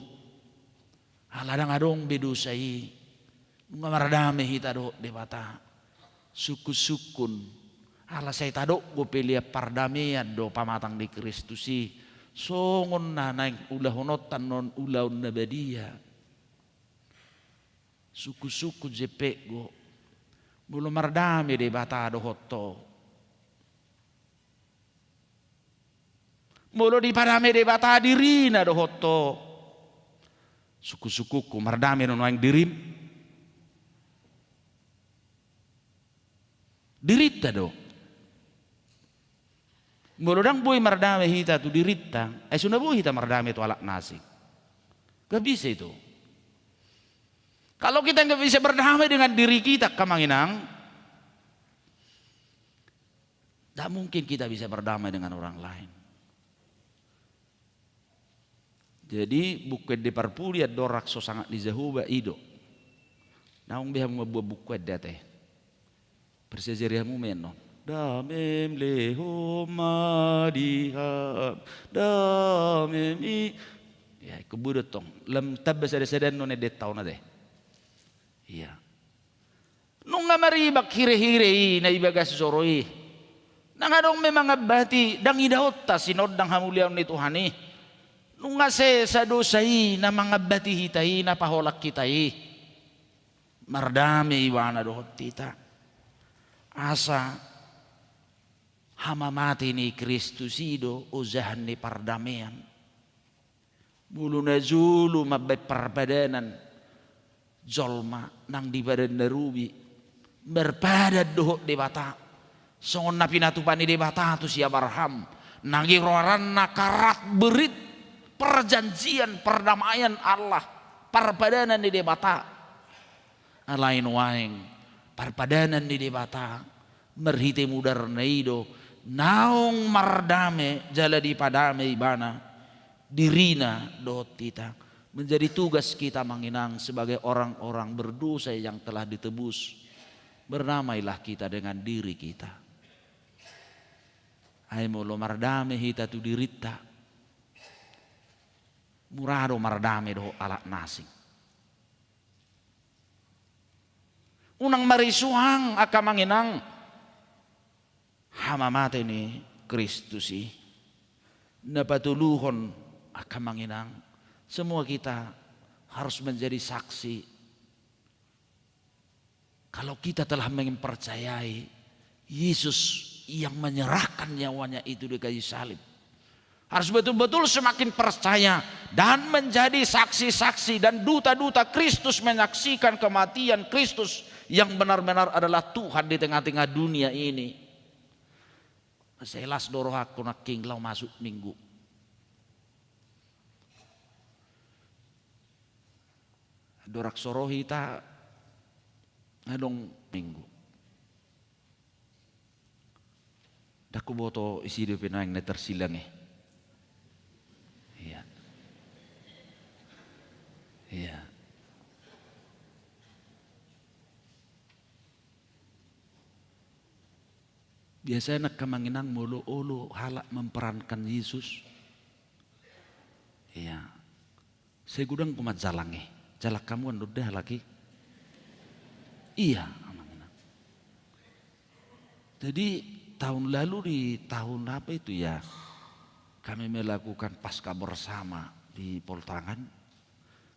ala ndang adong be dosa i, nunga mardame hita dohot Debata. Sungkun-sungkun, Ala sai tadok dope lean pardamean do pamatang ni Kristus i, songon na naeng ulahononta on ulaon na badia. Sungkun-sungkun jempekku, molo mardame Debata dohot ho, molo dipadame Debata dirina dohot ho, sungkun-sungkunku, mardame do nuaeng dirim? Dirinta do. Molo ndang boi mardame hita tu dirinta, ai so na boi hita mardame tu halak na asing. Gak bisa itu. Kalau kita nggak bisa berdamai dengan diri kita, Amang Inang, tak mungkin kita bisa berdamai dengan orang lain. Jadi, Buku Ende Parpudi andorang so sangap ni Jahowa i do. Naung be hamu mamboan Buku Ende ate? Parsiajari hamu ma annon. Damem lehon ma di hami, damem i. Ya, ingkon boi do tong. Lam tamba sada-sada annon endenta on ate. Iya. Nunga maribak hire-hire i na di bagas joro i. Ndang adong be mangambati, ndang idaonta sinondang hamuliaon ni Tuhan i. Nunga sesa dosa i na mangambati hita i, na paholang hita i. Mardame ibana dohot hita. Asa hamamate ni Kristus i do ojahan ni pardamean. Molo najolo mambaen parpadanan jolma nang di padan na robi, marpadan dohot Debata, songon na pinatupa ni Debata tu si Abraham, na i roaranna karat berit, perjanjian perdamaian Allah, parpadanan ni Debata. Alai nuaeng parpadanan ni Debata marhite mudarna i do naung mardame jala dipadame ibana dirina dohot hita. Menjadi tugas kita, Amang Inang, sebagai orang-orang berdosa yang telah ditebus, berdamailah kita dengan diri kita. Ai molo mardame hita tu dirinta, mura do mardame dohot halak na asing. Unang marisuang angka Amang Inang hamamate ni Kristus i. Na patoluhon angka Amang Inang, semua kita harus menjadi saksi. Kalau kita telah mempercayai Yesus yang menyerahkan nyawanya itu di kayu salib, harus betul-betul semakin percaya dan menjadi saksi-saksi dan duta-duta Kristus, menyaksikan kematian Kristus yang benar-benar adalah Tuhan di tengah-tengah dunia ini. Selas do rohangku nangkin laho masuk Minggu. Andorang so ro hita adong Minggu. Ndang huboto ise dope naeng na tarsilang i. Iya. Iya. Biasana angka Amang Inang molo olo halak memperankan Yesus. Iya. Sai godang ma jalang i. Jalang hamu annon da halak i. Iya, Amang Inang. Jadi tahun lalu di tahun apa itu ya, kami melakukan Paskah bersama di Poltangan.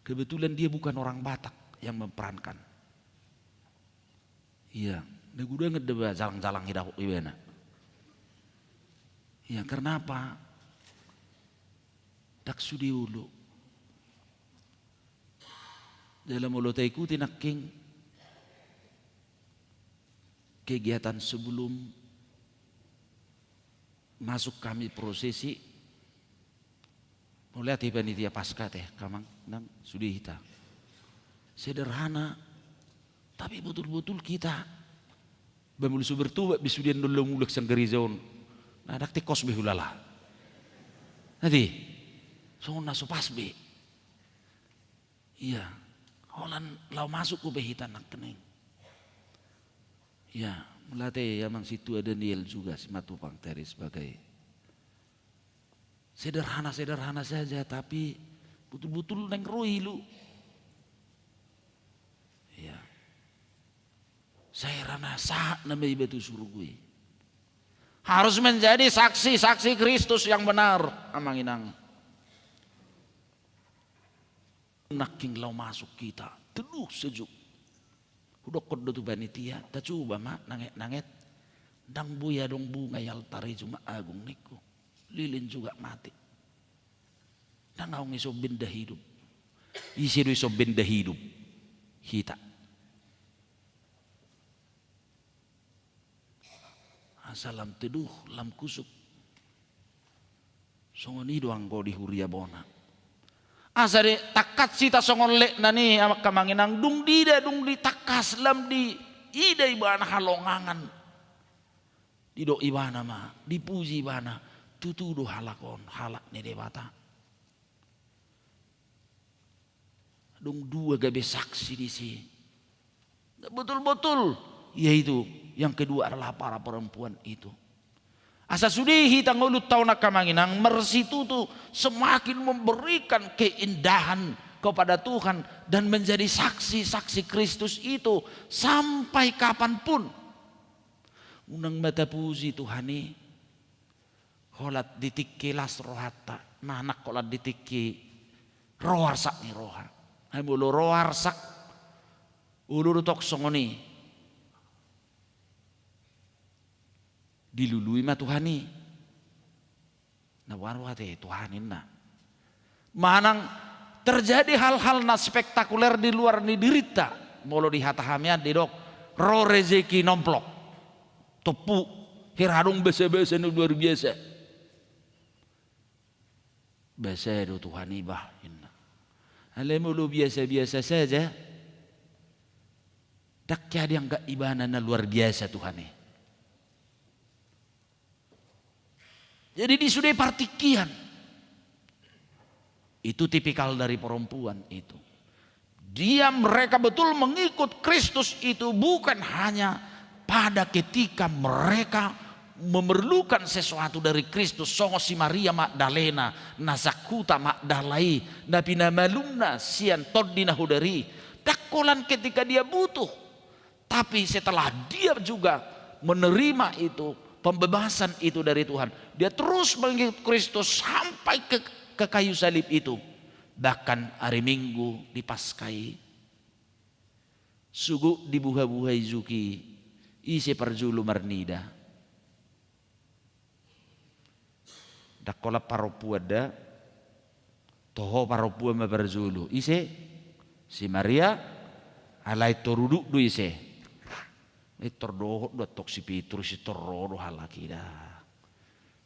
Kebetulan dia bukan orang Batak yang memerankan. Iya, na godang do ba jalang-jalang i dapot ibana. Iya, karena apa? Ndang sude olo. Jala molo taikuti nangkin kegiatan sebelum masuk kami prosesi, mauliate panitia Paskah ate, angka Amang Inang, sude hita. Sederhana, tapi betul-betul kita. Ba molo so bertobat be sude annon laho mulak sian gareja on. Na ndang tingkos be hulala. Ate, songon na so pas be. Iya, holan laho masuk dope hita nangkining. Iya, mauliate Amang Sintua Daniel juga Simatupang tadi sebagai sederhana-sederhana saja, tapi betul-betul naeng ro i lu. Iya. Sai ra na sahat nama iba tu surgo i. Harus menjadi saksi-saksi Kristus yang benar, Amang Inang. Nangkin laho masuk hita, teduh sejuk. Hudokkon do tu panitia, tacuba ma nanget-nanget. Ndang boi adong bunga i altar i Jumat Agung ningku. Lilin juga mate. Ndang adong i so benda hidup. Ise do i so benda hidup? Hita. Asa lam teduh, lam kusuk. Songon i do anggo di huria bona. Asa ditangkas hita songon lekna ni angka Amang Inang, dung diida, dung ditangkas, lam diida ibana halongangan. Didok ibana ma, dipuji ibana, tutu do halak on halak ni Debata. Adong dua gabe saksi disi. Betul-betul, yaitu yang kedua adalah para perempuan itu. Asa sude hita ngolunta on angka Amang Inang, marsitutu semakin memberikan keindahan kepada Tuhan dan menjadi saksi-saksi Kristus itu sampai kapanpun. Unang ma tapuji Tuhan i holan di tingki las rohanta, manang holan di tingki ro arsak ni roha. Ai molo ro arsak, olo do tong songon i. Dilului ma Tuhan i. Na boha do ate Tuhan i, ninna. Manang terjadi hal-hal na spektakuler di luar ni dirinta, molo di hata hami an didok, ro rejeki nomplok. Tompu, hira adong basa-basa na luar biasa. Basa do Tuhan i bah, ninna. Alai molo biasa-biasa saja, ndang hea dianggap ibana na luar biasa Tuhan i. Jadi di sude partingkian. Itu tipikal dari perempuan itu. Dia mereka betul mengikut Kristus itu bukan hanya pada ketika mereka memerlukan sesuatu dari Kristus, songon si Maria Magdalena, na sangkuta Magdala i, na pinamalumna sian tondi na hodari. Ndang holan ketika dia butuh. Tapi setelah dia juga menerima itu, pembebasan itu dari Tuhan, dia terus mengikut Kristus sampai ke, ke kayu salib itu. Bahkan hari Minggu di Paskah i, sugut dibuha-buha i juki, ise parjolo marnida? Ndang holan parompuan da, toho parompuan ma parjolo. Ise? Si Maria, alai tor udut do ise. I tor dohot do antong si Petrus i, tor ro do halak i da.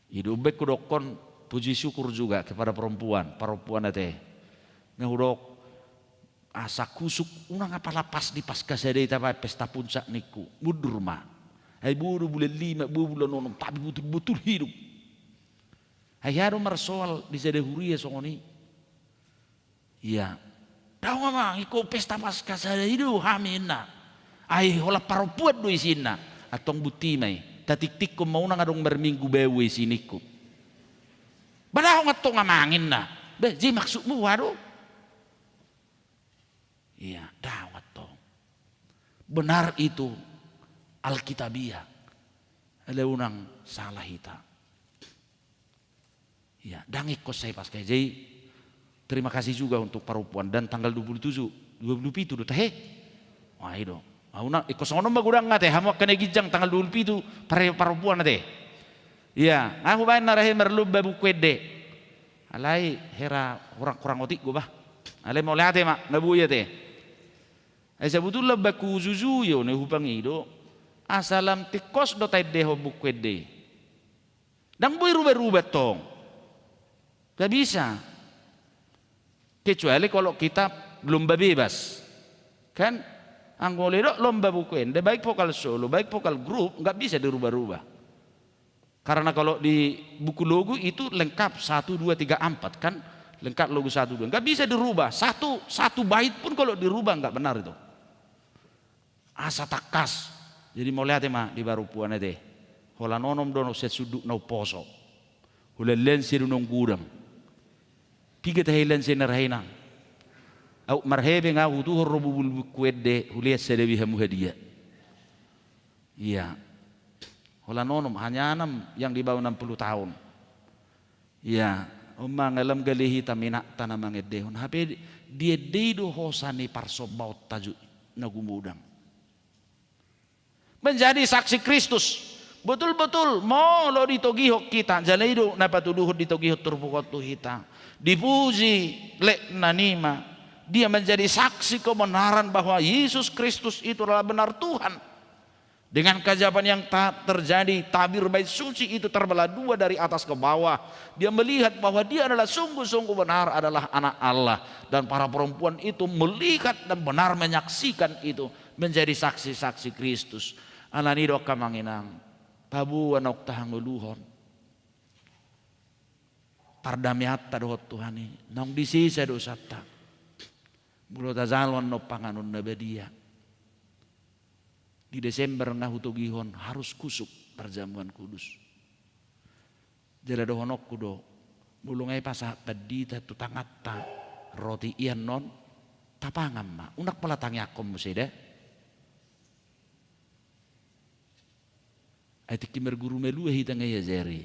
I do umbahen hudokkon puji syukur juga kepada perempuan, parompuan ate. Nga hudok, asa kusuk, unang apala pas di Paskah sada i tabaen pesta puncak ningku. Mundur ma. Ai boha do bulan lima, boha bulan onom, tapi botul-botul hidup. Ai hea do marsoal di sada huria songon i. Ia. Daong amang, ingkon pesta Paskah sada i do hami, ninna. Ai holan parompuan do isi, ninna. Antong buti ma i. Tatiktikkon ma unang adong marminggu bau isi ningku. Ba daong antong amang, ninna. Bah, jadi maksudmu boha do? Ia, daong antong. Benar itu Alkitabiah. Alai unang salah hita. Ia, ndang ingkon sai Paskah i. Jadi, terima kasih juga untuk parompuan dan tanggal dua puluh tujuh, dua puluh pitu do tahe. Wah, i do. Au na, ingkon songon on ma godangna ate, hamu angka na ginjang tanggal dua puluh pitu, pare-, parompuan ate. Ia, nga hubaen na rahe marlomba buku ende. Alai hera hurang-hurang otik do bah. Alai mauliate ma, nga boi ate. Ai sabutulna bakku jujui on i hupangido, asa lam tingkos do taendehon buku ende i. Ndang boi ruba-ruba tong. Nggak bisa. Kecuali kalau kita lomba bebas. Kan? Anggo didok lomba buku ende, baik vokal solo, baik vokal grup, nggak bisa dirubah-rubah. Karena kalau di buku logu itu lengkap satu, dua, tiga, empat, kan? Lengkap logu satu, dua. Nggak bisa dirubah. Satu, satu bait pun kalau dirubah nggak benar itu. Asa tangkas. Jadi mauliate ma di parompuan ate. Holan onom do naung sian sundut na umposo. Holan lansia do naung godang. Piga tahe lansia na rahe, inang? Aut marhepeng au hutuhor ro bubul buku ende, hulean sada be hamu hadia. Ia. Holan onom, hanya anam yang di bawah enam puluh tahun. Ia, on ma nga lam gale hita minakta na mangendehon. Hape diendei do hosa ni parsombaonta ju-, na gumodang. Menjadi saksi Kristus. Betul-betul, molo ditogihon hita, jala i do na patuduhon ditogihon turpuk on tu hita. Dipuji lek na nima. Dia menjadi saksi kebenaran bahwa Yesus Kristus itu adalah benar Tuhan. Dengan keajaiban yang ta-, terjadi, tabir Bait Suci itu terbelah dua dari atas ke bawah. Dia melihat bahwa dia adalah sungguh-sungguh benar adalah Anak Allah. Dan para perempuan itu melihat dan benar menyaksikan itu, menjadi saksi-saksi Kristus. Alani i do angka amang inang, taboan ahu tahangoluhon. Pardameanta dohot Tuhan i, naung disesa dosanta. Molo tajalo annon panganon na badia. Di Desember nga hutogihon harus kusuk parjamuan kudus. Jala dohononku do, molo nga i pasahat pandita tu tanganta roti i annon, tapangan ma, unang pola tangiangkon muse da. Ai tingki marguru malua hita nga i ajari.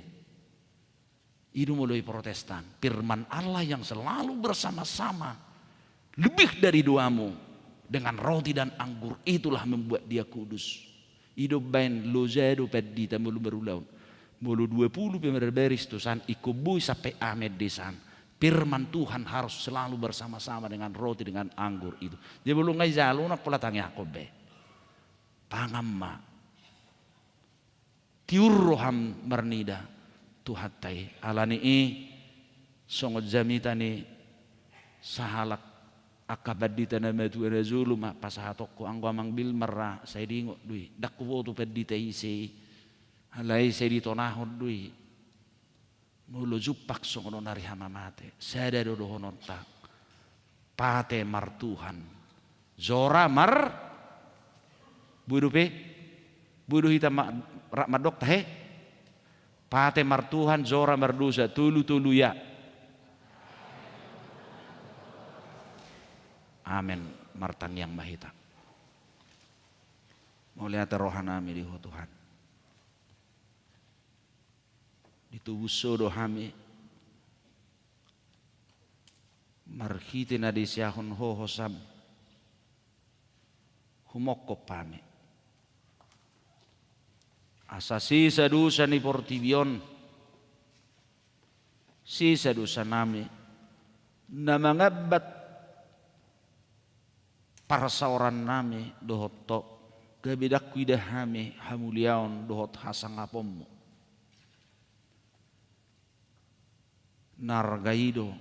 I do molo i Protestan, firman Allah yang selalu bersama-sama, lebih dari doamu, dengan roti dan anggur itulah membuat dia kudus. I do baen loja do pandita molo marulaon. Molo dua puluh pe marbaris tu san, ingkon boi sampe amen di san. Firman Tuhan harus selalu bersama-sama dengan roti, dengan anggur itu. Jadi molo nga i jalo, unang pola tangiangkon be. Pangan ma. Tiur roham marnida Tuhanta i. Alani i, songon jamita ni sahalak angka pandita na matua na jolo ma pasahatonku, anggo amang Bilmar ra, sai diingot do i. Ndang huboto pandita ise i. Alai sai ditonahon do i. Molo jumpang songon on ari hamamate, sada do dohononta. Pate martuhan, jora mar-, boi dope, boi do hita ma-, rap mandok tahe. Pate martuhan, jora mardosa, tolu-tolu ya. Amen. Martangiang ma hita. Mauliate rohanami di Ho Tuhan. Ditobus Ho do hami, marhite na disiahon Ho hosam, humongkop hami. Asa sesa dosa ni portibi on, sesa dosanami, na mangambat parsaorannami dohot Ho, gabe ndang huida hami hamuliaon dohot hasangaponmu. Na arga i do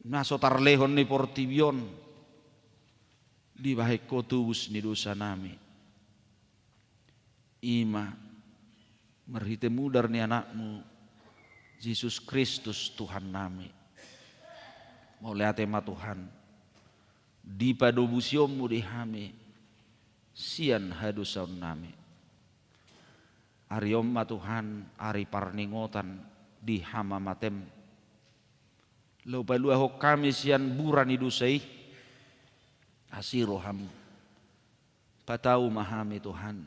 na so tarlehon ni portibi on, dibahen Ho tobus ni dosanami. I ma marhite mudar ni Anakmu, Jesus Kristus Tuhannami. Mauliate ma Tuhan, dipadobusionmu di hami sian hadosaonnami. Ari on ma Tuhan, ari parningotan di hamamatem. Laho paluahon hami sian bura ni dosa i, asi roham. Patau ma hami Tuhan,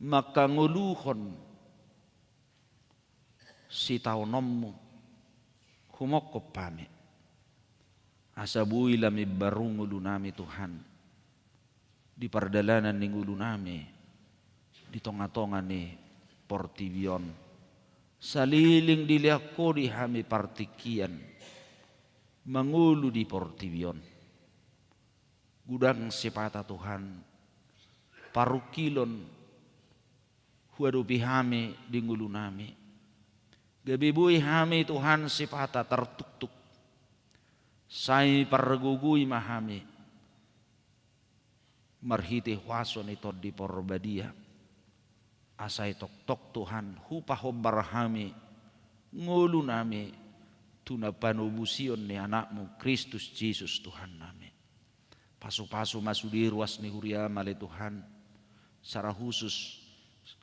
mangkangoluhon sitaononmu, humongkop hami. Asa boi lam imbaru ngolunami Tuhan, di pardalanan ni ngolunami, di tongatonga ni portibi on. Saleleng dilehon Ho di hami partingkian mangolu di portibi on. Godang sipata Tuhan, parungkilon huadopi hami di ngolunami. Gabe boi hami Tuhan sipata tartuktuk. Sai pargogoi ma hami marhite huaso ni Tondi Porbadia. Asa i tongtong Tuhan hupahombar hami ngolunami tu na panobusion ni Anakmu Kristus Jesus Tuhannami. Pasupasu ma sude ruas ni huriam ale Tuhan, secara khusus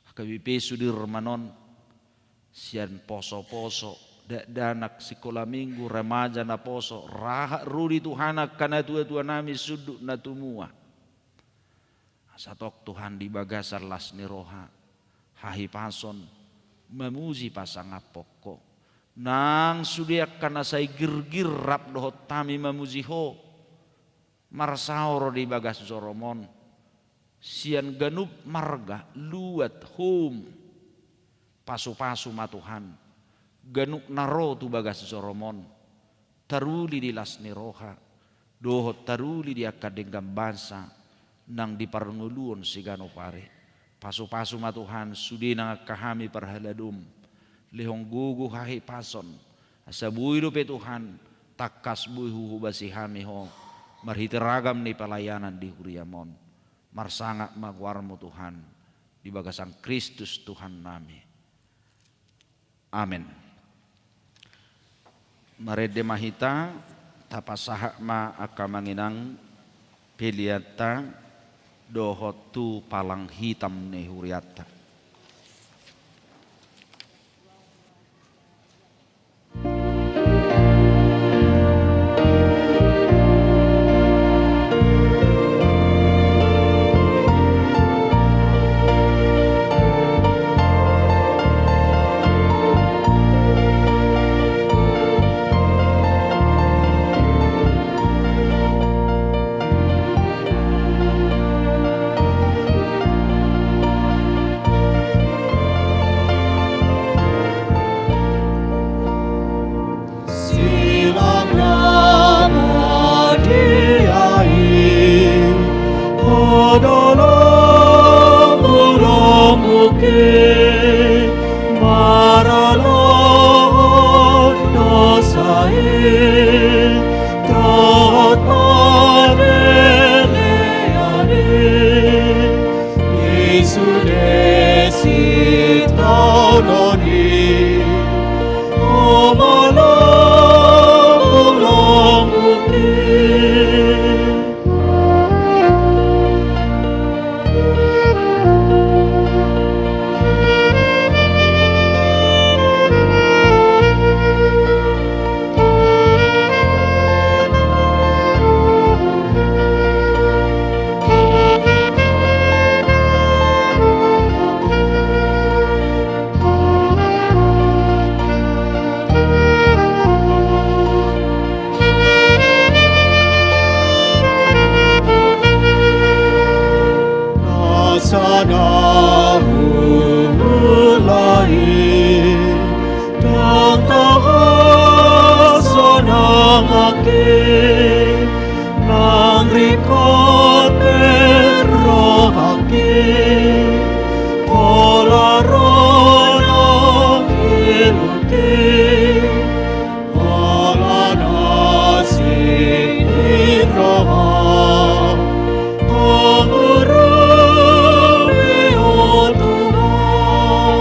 H K B P Sudirman on, sian posoposo, dakdanak, sikola minggu, remaja naposo, rahat ro di Tuhan angka natuatuanami sundut na tumua. Asa tong Tuhan di bagasan las ni roha, hahipason, mamuji pasangaphon Ho. Nang sude angka na sai girgir rap dohot hami mamuji Ho, marsaor di bagas joroMon, sian ganup marga, luat, home, pasupasu ma Tuhan ganup na ro tu bagas joroMon, taruli di las ni roha, dohot taruli di angka denggan basa, nang di parngoluon siganup ari. Pasupasu ma Tuhan, sude nang angka hami parhaladoM, lehon gogo hahipason, asa boi dope Tuhan, tangkas boi huhobasi hami Ho, marhite ragam ni pelayanan di huriaMon. Marsangap ma goarMu Tuhan, di bagasan Kristus Tuhan nami. Amen. Marende ma hita, tapasahat ma angka amang inang peleanta dohot tu palang hitam ni hurianta. Silang na madia i, adalah mula muke, maralahon dosa i, dohot pangelean i. Di sude sitaonon i, o mula muke. Na sada huhula i, ndang tahasonang angke, nang ringkot pe rohangki, pola ro nang ilungki. Alana sini roha pangurupi, o Tuhan.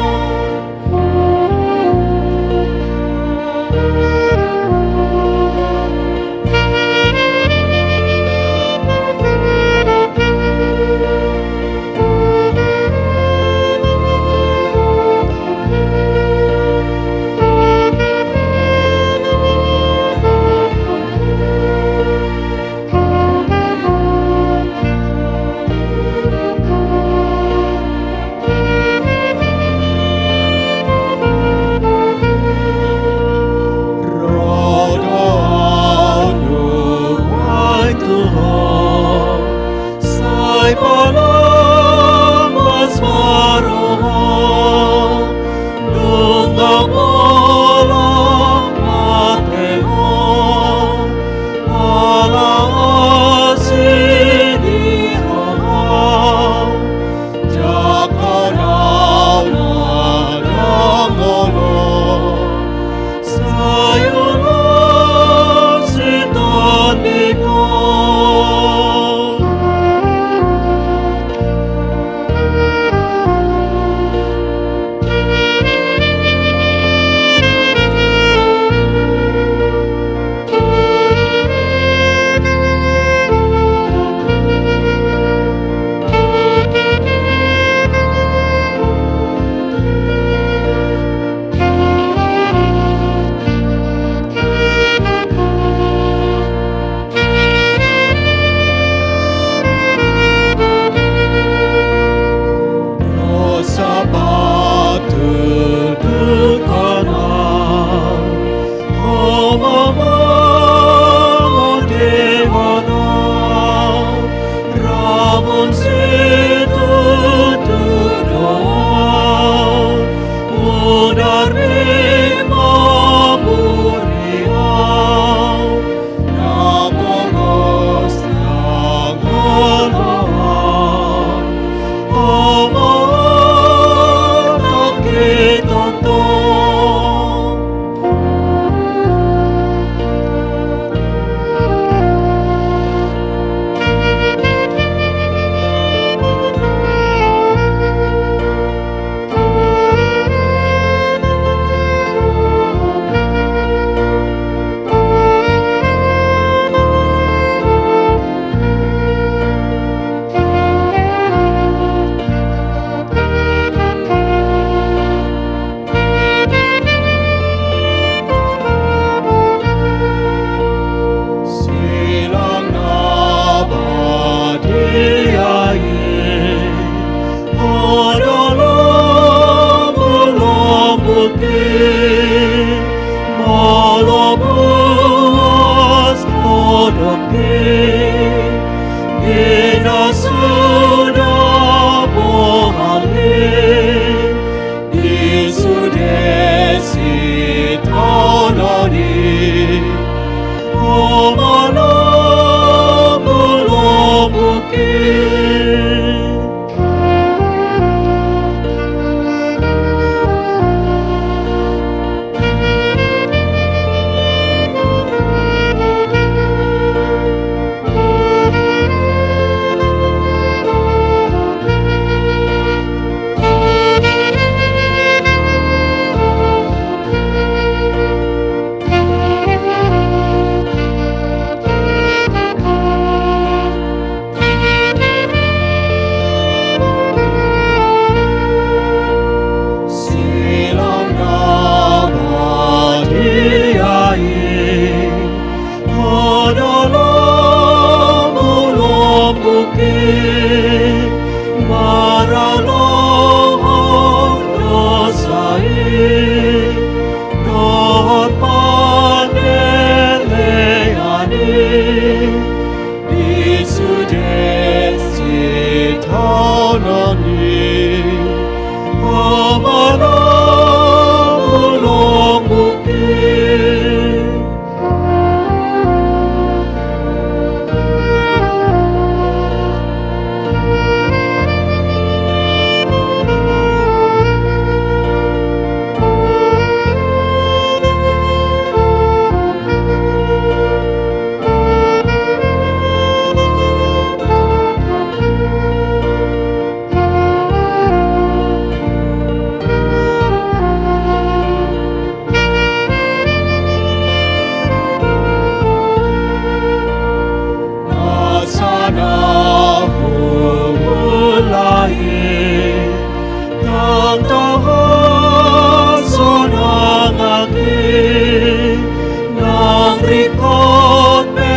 Ikot pe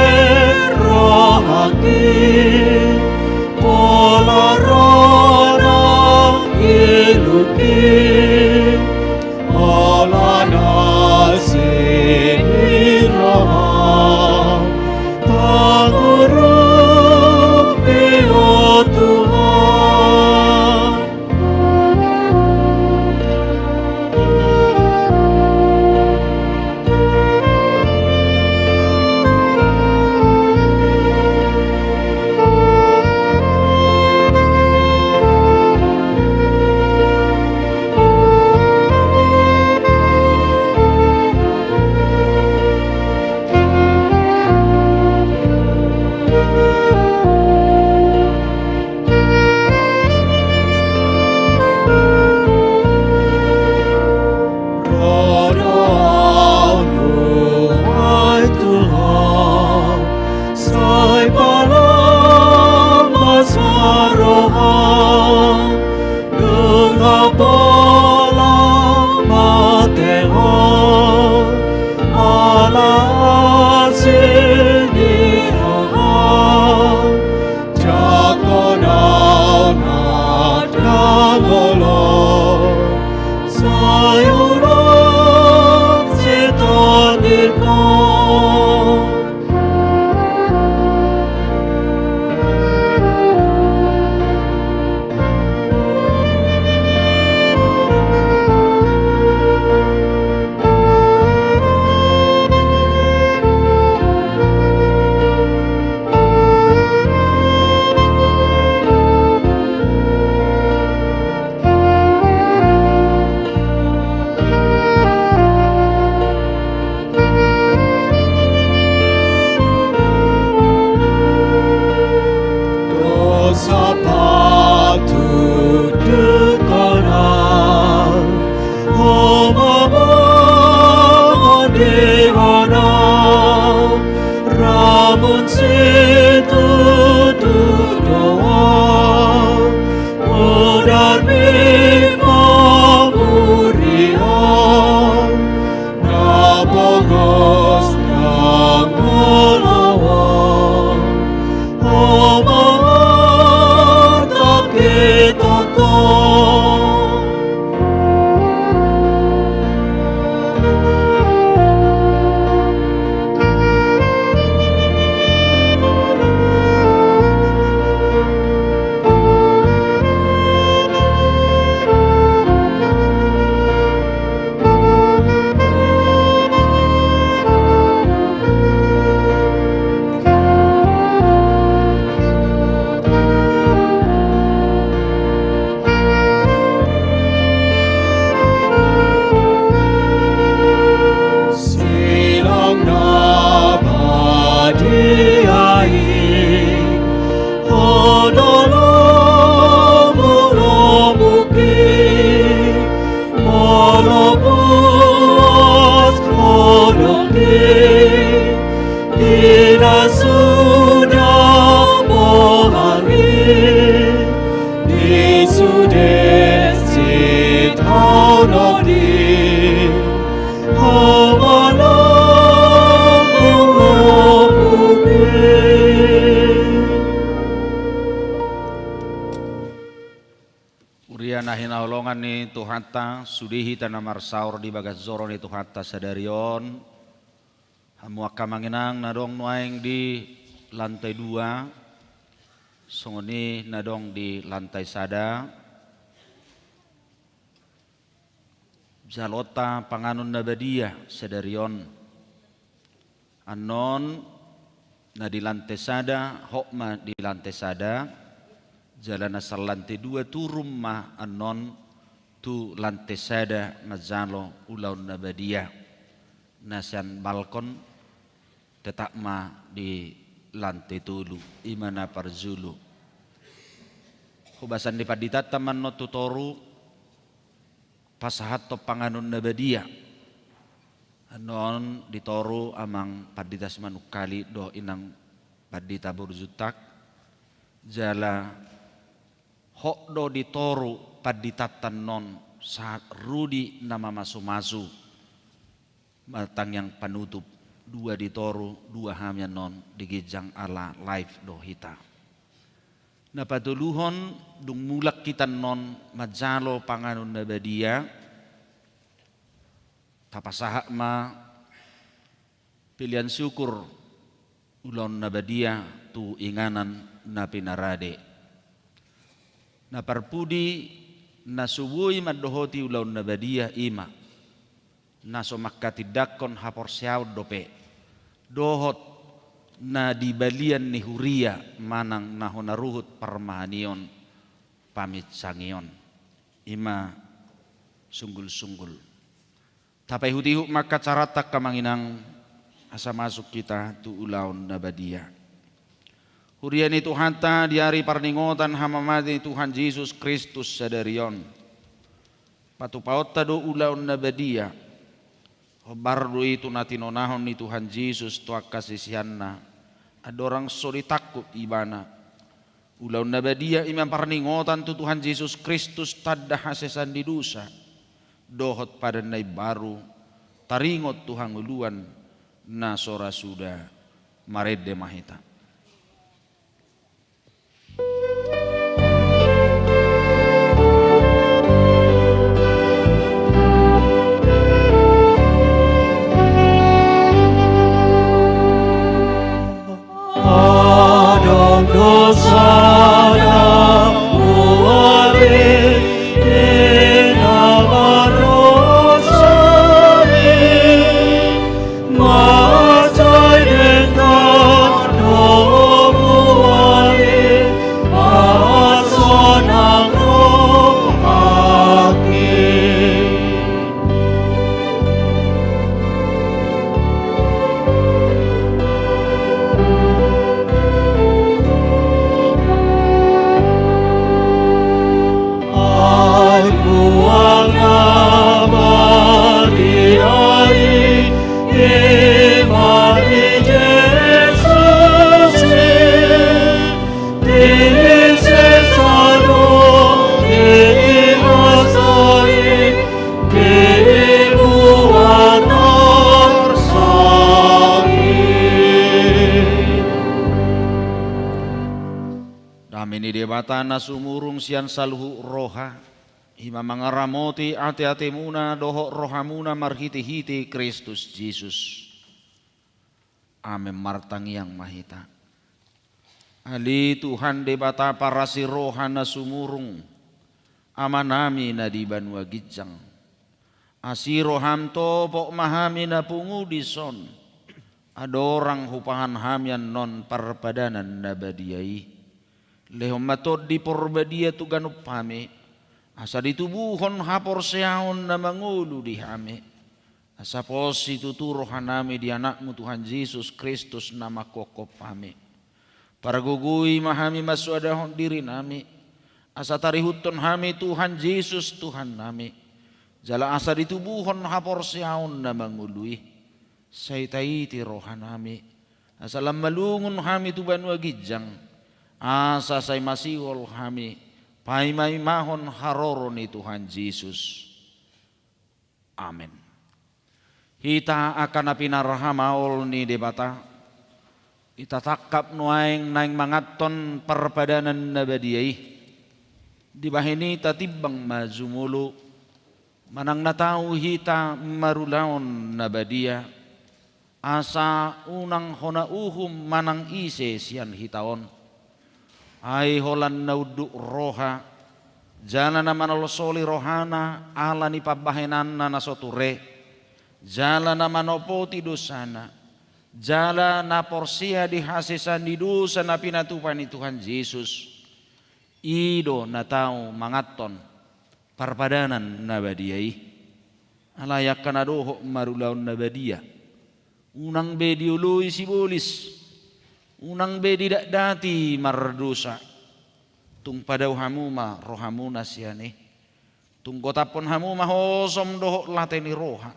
rohangki, pola ro nang ilungki, ala na sian roham pangurupi, o Tuhan. Ro do ahu nuaeng tu Ho, sai palamasa roham, nunga pola mate Ho, ala asi ni roham. Jangkon ahu na ndang olo, sai ulos sian tondingkon. Dosa patut dengkon ahu, Ho ma mangonihon ahu, ramun situtu do ahu, unang mi mamurian, na pogos ndang olo ahu, Ho ma hatangkitangkon. Silangna badia i, Ho do lomulomulki, molo puas Ho do di na suda bohal i, di sude sitaonon i, Ho ma lomulomulki. Huria na hinaholongan ni Tuhanta, sude hita na marsaor di bagas joro ni Tuhanta sadari on. Hamu angka amang inang na adong nuaeng di lantai dua, songon i na adong di lantai sada. Jaloonta panganon na badia sadari on. Annon na di lantai sada, hot ma di lantai sada, jala na sian lantai dua turun ma annon tu lantai sada manjalo ulaon na badia. Na sian balkon tetap ma di lantai tolu, i ma na parjolo. Hubasan ni panditanta ma annon tu toru, pasahathon panganon na badia. Annon di toru amang pandita Simanungkalit dohot inang pandita boru Juntak, jala hot do di toru panditanta annon sahat rudi na mamasumasu, martangiang panutup. Dua di toru, dua hami annon di ginjang ala live do hita. Na patoluhon, dung mulak hita annon manjalo panganon na badia, tapasahat ma pelean syukur ulaon na badia tu inganan na pinarade. Na parpudi, na so boi mandohoti ulaon na badia i ma na so manghatindanghon haporseaon dope, dohot na di balian ni huria manang na hona ruhut parmahanion paminsangion, i ma sunggul-sunggul. Tapaihut-ihut ma angka caranta, angka amang inang, asa masuk hita tu ulaon na badia. Huria ni Tuhanta, di ari parningotan hamamate ni Tuhan Jesus Kristus sadari on, patupaonta do ulaon na badia. Hombar do i tu na tinonahon ni Tuhan Jesus tu angka siseanna, andorang so ditangkup ibana. Ulaon na badia i ma parningotan tu Tuhan Jesus Kristus, tanda hasesaan ni dosa, dohot padan na imbaru, taringot tu hangoluan na so ra suda. Marende ma hita. Adong do sada muari di na mardosa i, mansai denggan do muari, mansonang rohangki. Ai puang na badia i, i ma di Jesus i. Di sesa do i, i hasai, i buat arsai. Dame ni Debata na sumurung sian saluhut roha, i ma mangaramoti ateatemuna dohot rohamuna marhitehite Kristus Jesus. Amen. Martangiang ma hita. Ale Tuhan Debata parasi roha na sumurung, Amanami na di banua ginjang, asi roham topot ma hami na pungu dison, andorang hupahan hami annon parpadanan na badia i. Lehon ma Tondi Porbadia tu ganup hami, asa ditubuhon haporseaon na mangolu di hami, asa pos situtu rohanami di Anakmu Tuhan Jesus Kristus na manghophop hami. Pargogoi ma hami mansoadahon dirinami, asa tarihuthon hami Tuhan Jesus Tuhannami, jala asa ditubuhon haporseaon na mangolu i. Sai taiti rohanami, asa lam malungun hami tu banua ginjang, asa sai masihol hami paimaimahon haroro ni Tuhan Jesus. Amen. Hita angka na pinarhamaol ni Debata, hita tangkap nuaeng naeng manganhon parpadanan na badia i. Dibahen i tatimbang ma jumolo, manang na tau hita marulaon na badia, asa unang hona uhum manang ise sian hita on. Ai holan na unduk roha, jala na manolsoli rohana ala ni pambahenanna na so ture, jala na manopoti dosana, jala na porsea di hasesaan ni dosa na pinatupa ni Tuhan Jesus, i do na tau manganhon parpadanan na badia i. Alai angka na dohot marulaon na badia, unang be dioloi sibolis, unang be didatdati mardosa. Tung padao hamu ma rohamuna sian i. Tung gotaphon hamu ma hosom dohot late ni roha.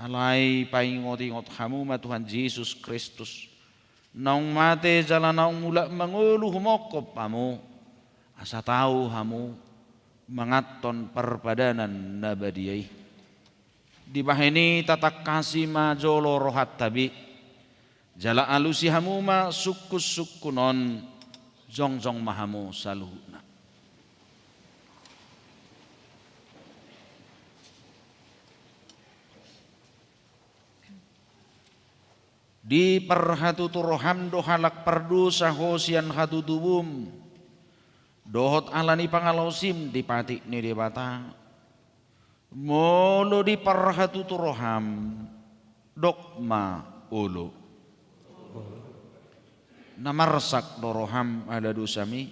Alai paingotingot hamu ma Tuhan Jesus Kristus, naung mate jala naung mulak mangolu humongkop hamu, asa tau hamu manganhon parpadanan na badia i. Dibahen i tatangkasi ma jolo rohanta be, jala alusi hamu ma sungkunsungkun on, jongjong ma hamu saluhutna. Diparhatutu roham do halak pardosa ho sian hatutubum, dohot ala ni pangalaosim di patik ni Debata. Molo diparhatutu roham, dok ma olo. Na marsak do roham ala dosami,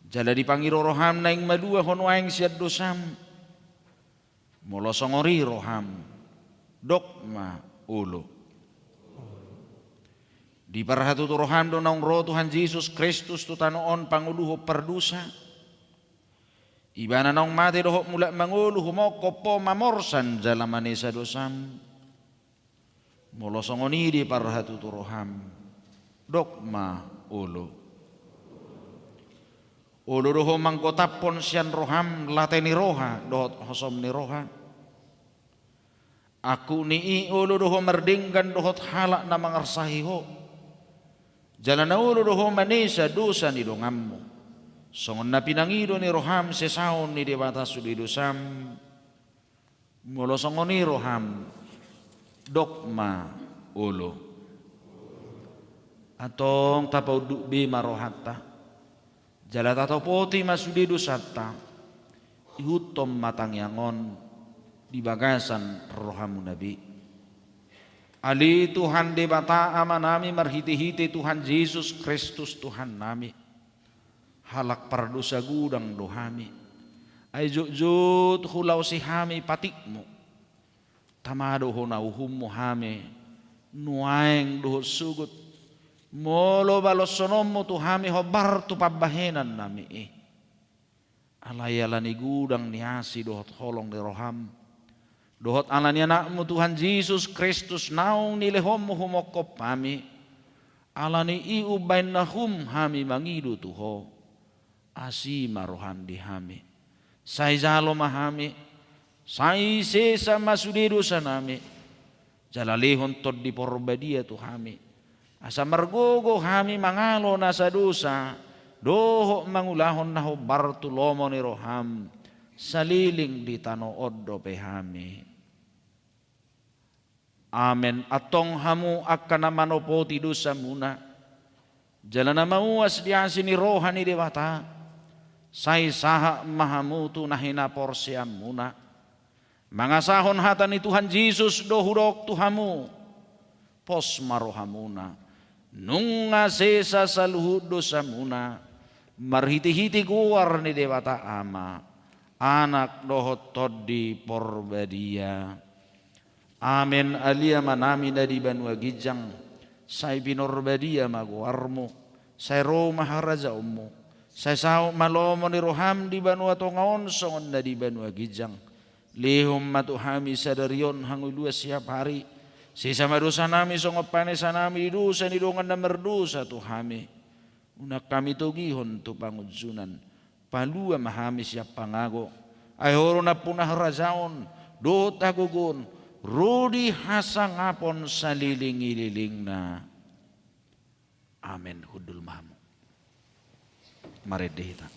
jala dipangido roham naeng malua ho nuaeng sian dosam. Molo songon i roham, dok ma olo. Diparhatutu roham do naung ro Tuhan Jesus Kristus tu tano on pangoluhon pardosa. Ibana naung mate dohot mulak mangolu humongkop ho mamorsan jala manesa dosam. Molo songon i diparhatutu roham, dok ma olo. Olo do ho manggotaphon sian roham late ni roha dohot hosom ni roha. Angkup ni i olo do ho mardenggan dohot halak na mangarsahi ho. Jala na olo do ho manesa dosa ni donganmu, songon na pinangido ni roham sesaon ni Debata sude dosam. Molo songon i roham, dok ma olo. Antong tapaunduk be ma rohanta, jala tatopoti ma sude dosanta. Ihuthon ma tangiang on di bagasan rohamuna be. Ale Tuhan Debata Amanami, marhitehite Tuhan Jesus Kristus Tuhannami, halak pardosa godang do hami. Ai jotjot hulaosi hami patikmu. Tama do ho na uhummu hami nuaeng dohot sogot, molo baloshononmu tu hami hombar tu pambahenannami i. Alai ala ni godang ni asi dohot holong ni roham, dohot ala ni Anakmu Tuhan Jesus Kristus naung nilehonmu humongkop hami, ala ni i umbahen na hum hami mangido tu ho. Asi ma roham di hami. Sai jalo ma hami. Sai sesa ma sude dosanami. Jala lehon Tondi Porbadia tu hami, asa margogo hami mangalo nasa dosa dohot mangulahon na hombar tu lomo ni roham, saleleng di tano on dope hami. Amen. Antong hamu angka na manopoti dosamuna, jala na mauas di asi ni roha ni Debata, sai sahat ma hamu tu na hinaporseamuna, mangasahon hata ni Tuhan Jesus do hudok tu hamu: Pos ma rohamuna, nunga sesa saluhut dosamuna, marhitehite goar ni Debata Ama, Anak dohot Tondi Porbadia. Amen. Ale Amanami na di banua ginjang, sai pinorbadia ma goarmu, sai ro ma harajaonmu, sai saut ma lomo ni roham di banua tonga on songon na di banua ginjang. Lehon ma tu hami sadari on hangoluan siapari, sesa ma dosanami songon panesanami di dosa ni dongan na mardosa tu hami. Unang hami togihon tu pangunjunan, palua ma hami sian pangago. Ai Ho do nampuna harajaon dohot hagogoon, ro di hasangapon saleleng ni lelengna. Amen. Hundul ma hamu. Marende hita.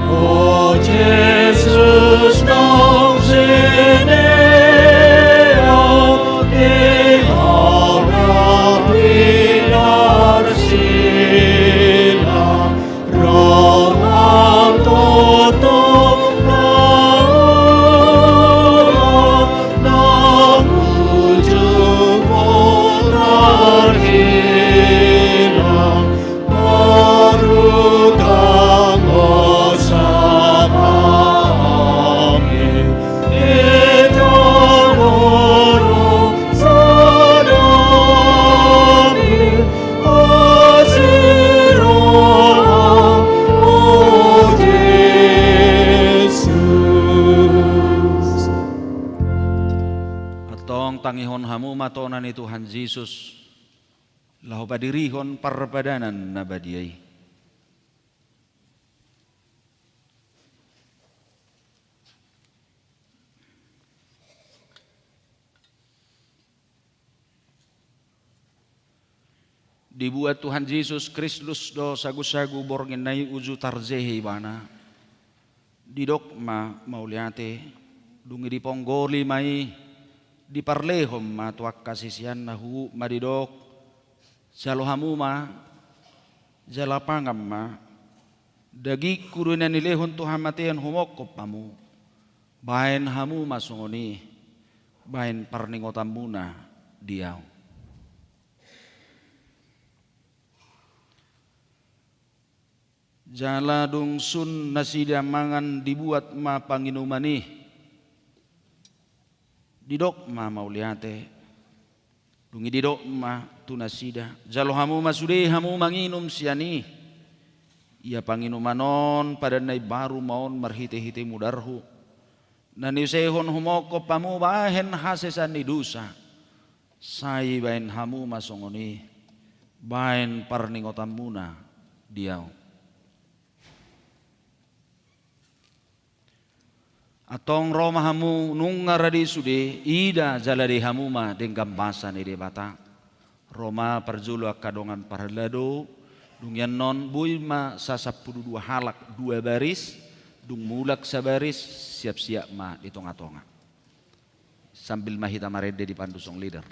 O Jesus, nunc sine eot di hora pinarsila, Hona ni Tuhan Jesus, laho padirihon parpadanan na badia i. Dibuat Tuhan Jesus Kristus do sagusagu borngin na i uju tarjehe ibana. Didok ma mauliate, dung i diponggoli ma i, diparlehon ma tu angka siseanna, huhut ma didok: Jalo hamu ma, jala pangan ma, dagingku do na nilehon tu hamatean humongkop hamu, baen hamu ma songon i, baen parningotanmuna di ahu. Jala dung sun nasida mangan, dibuat ma panginuman i, didok ma mauliate, dung i didok ma tu nasida: Jalo hamu ma sude hamu manginum sian i. Ia panginuman on padan na imbaru ma on marhitehite mudarhu, na niusehon humongkop hamu bahen hasesaan ni dosa. Sai baen hamu ma songon i, baen parningotanmuna di ahu. Antong ro ma hamu, nunga rade sude, ida jala dai hamu ma denggan basa ni Debata. Ro ma parjolo angka dongan parhalado, dung i annon boi ma sasampulu dua halak dua baris, dung mulak sabaris, siap-siap ma di tonga-tonga. Sambil ma hita marende dipandu song leader.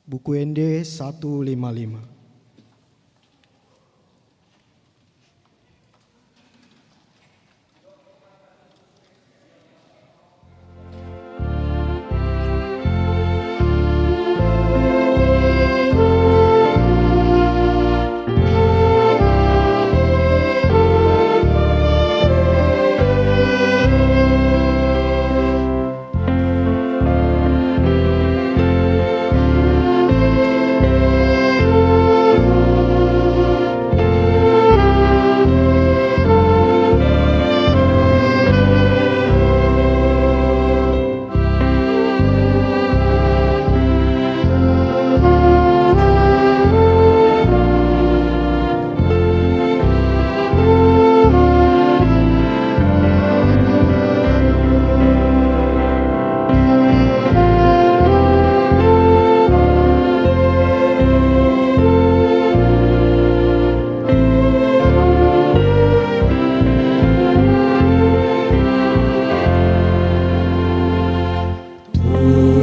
Buku Ende satu lima lima.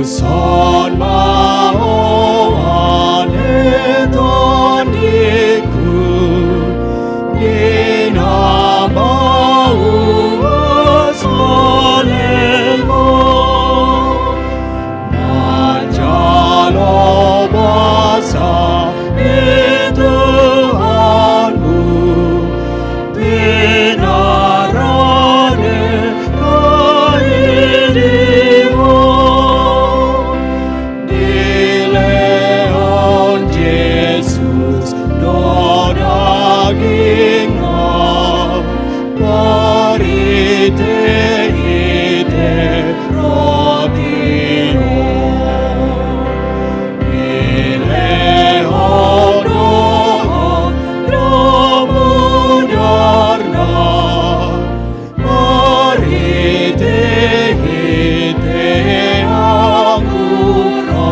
Tuson ma ho ale tondingku, di na mauas ma lelengku. Manjalo basa ni Tuhanmu, pinarade na i di ho. Dilehon Jesus do dagingna, marhitehite roti on. Dilehon do ho lomo darna, marhitehite anggur on.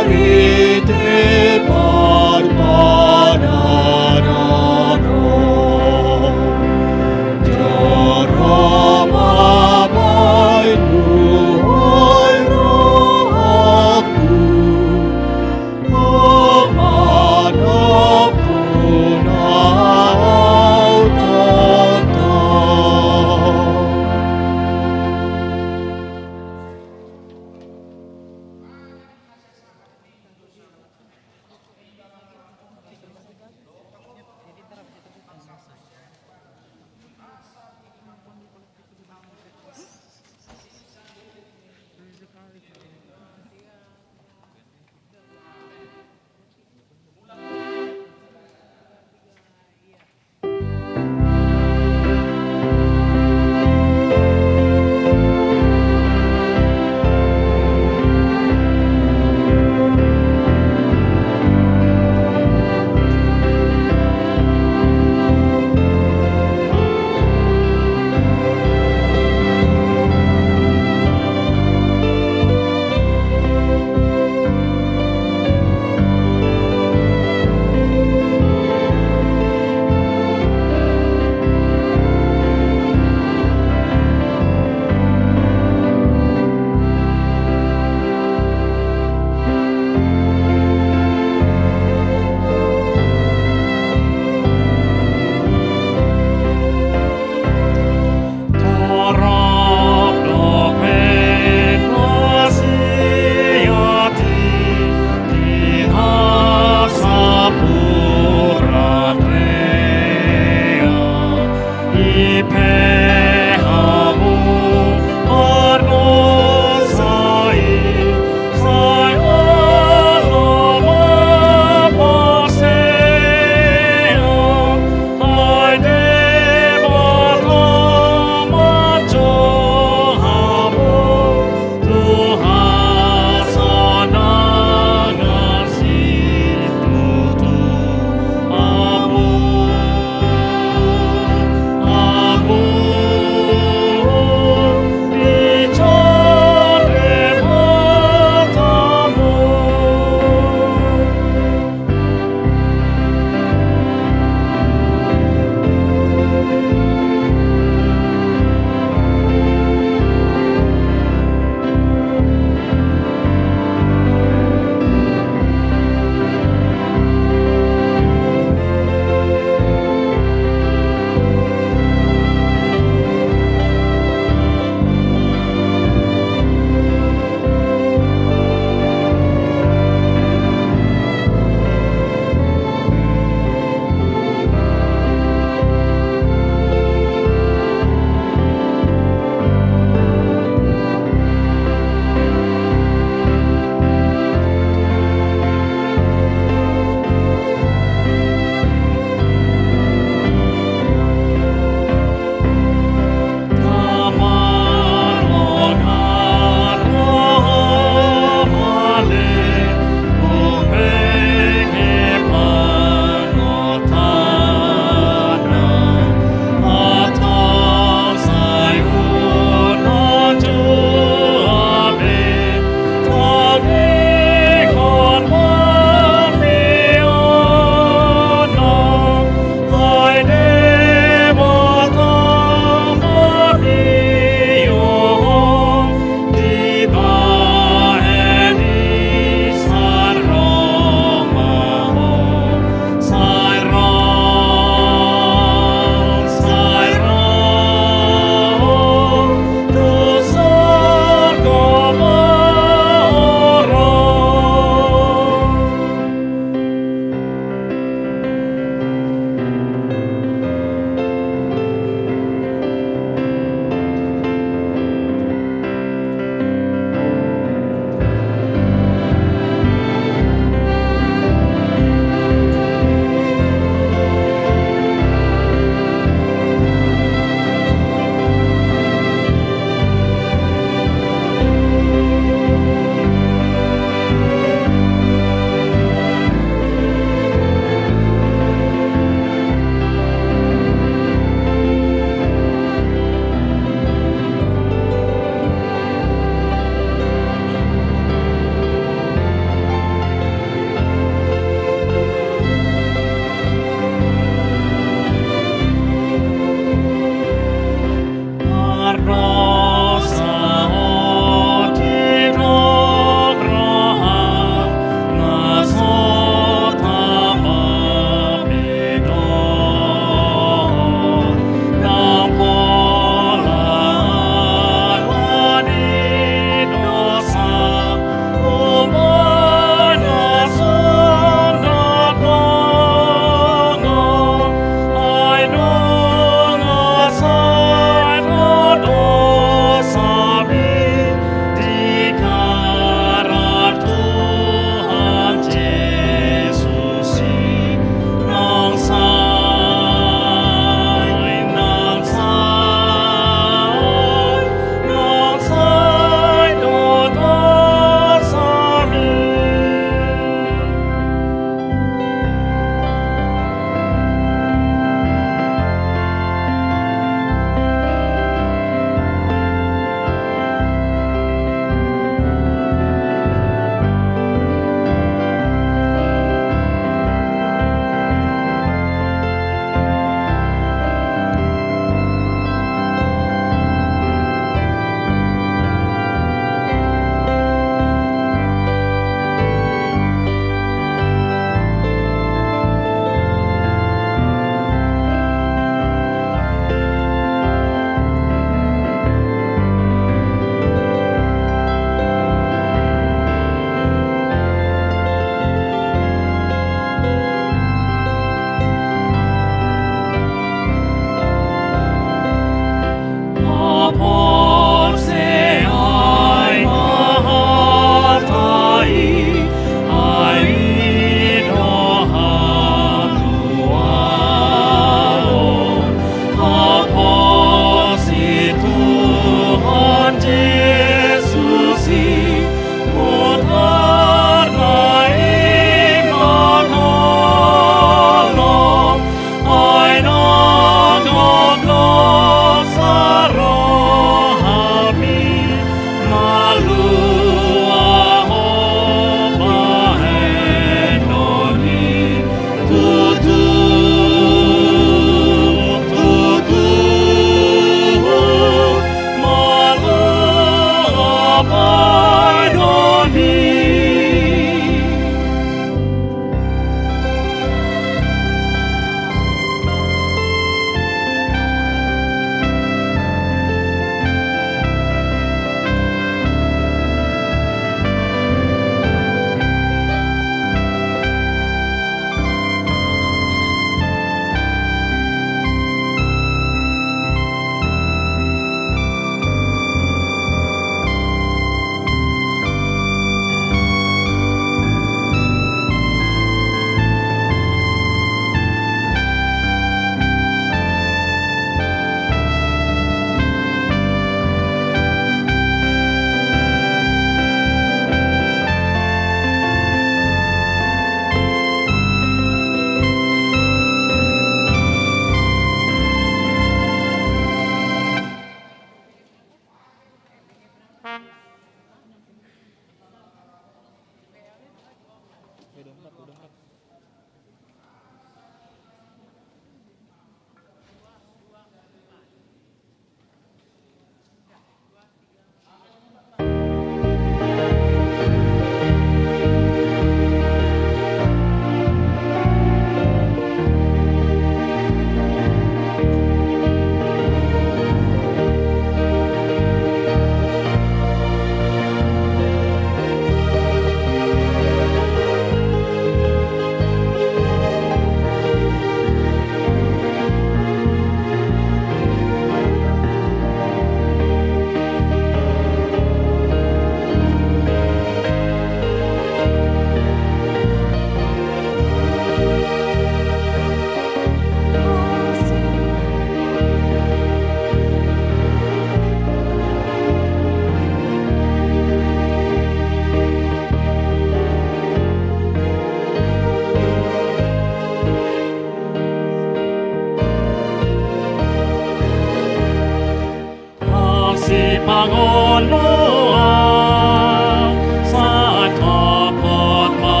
Hasipangoloan, sai topot ma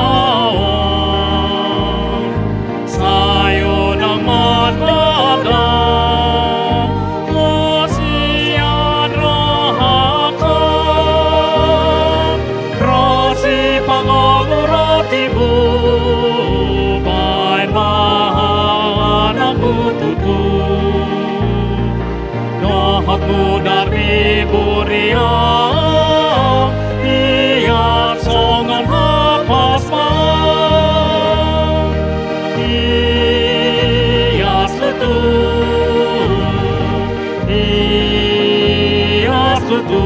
ahu on, sai unang mandada, hasian rohangku, ro sipangolu ro tibu, baen ma ahu anakmu tutu. Dohot mudar ni burian, ias songon hapas ma. Ias tutu, ias tutu.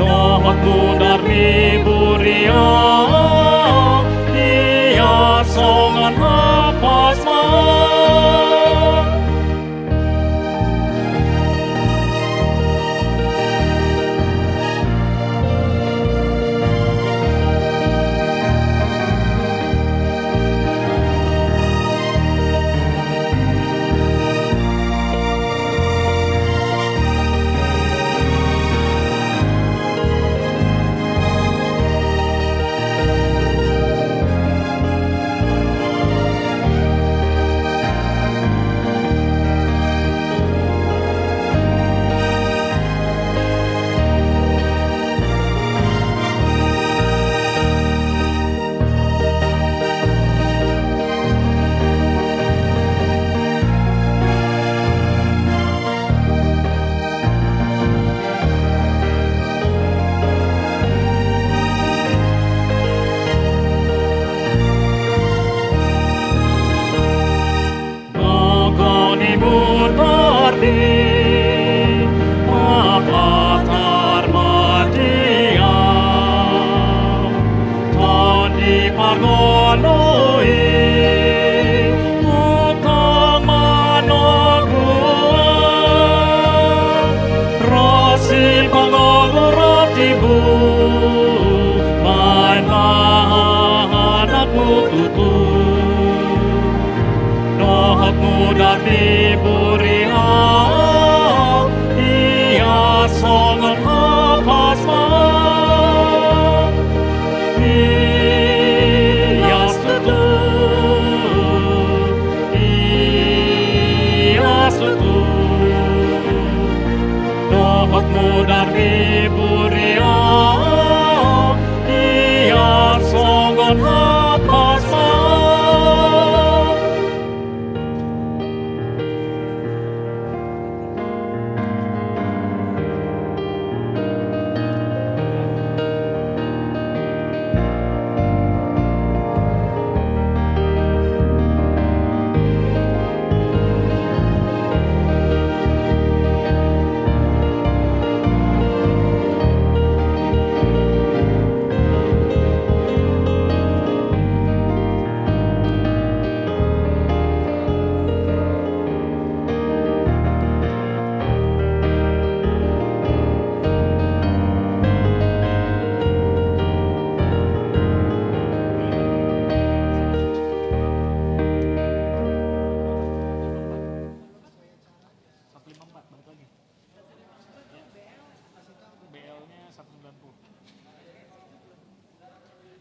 Dohot mudar ni burian, ias songon hapas ma.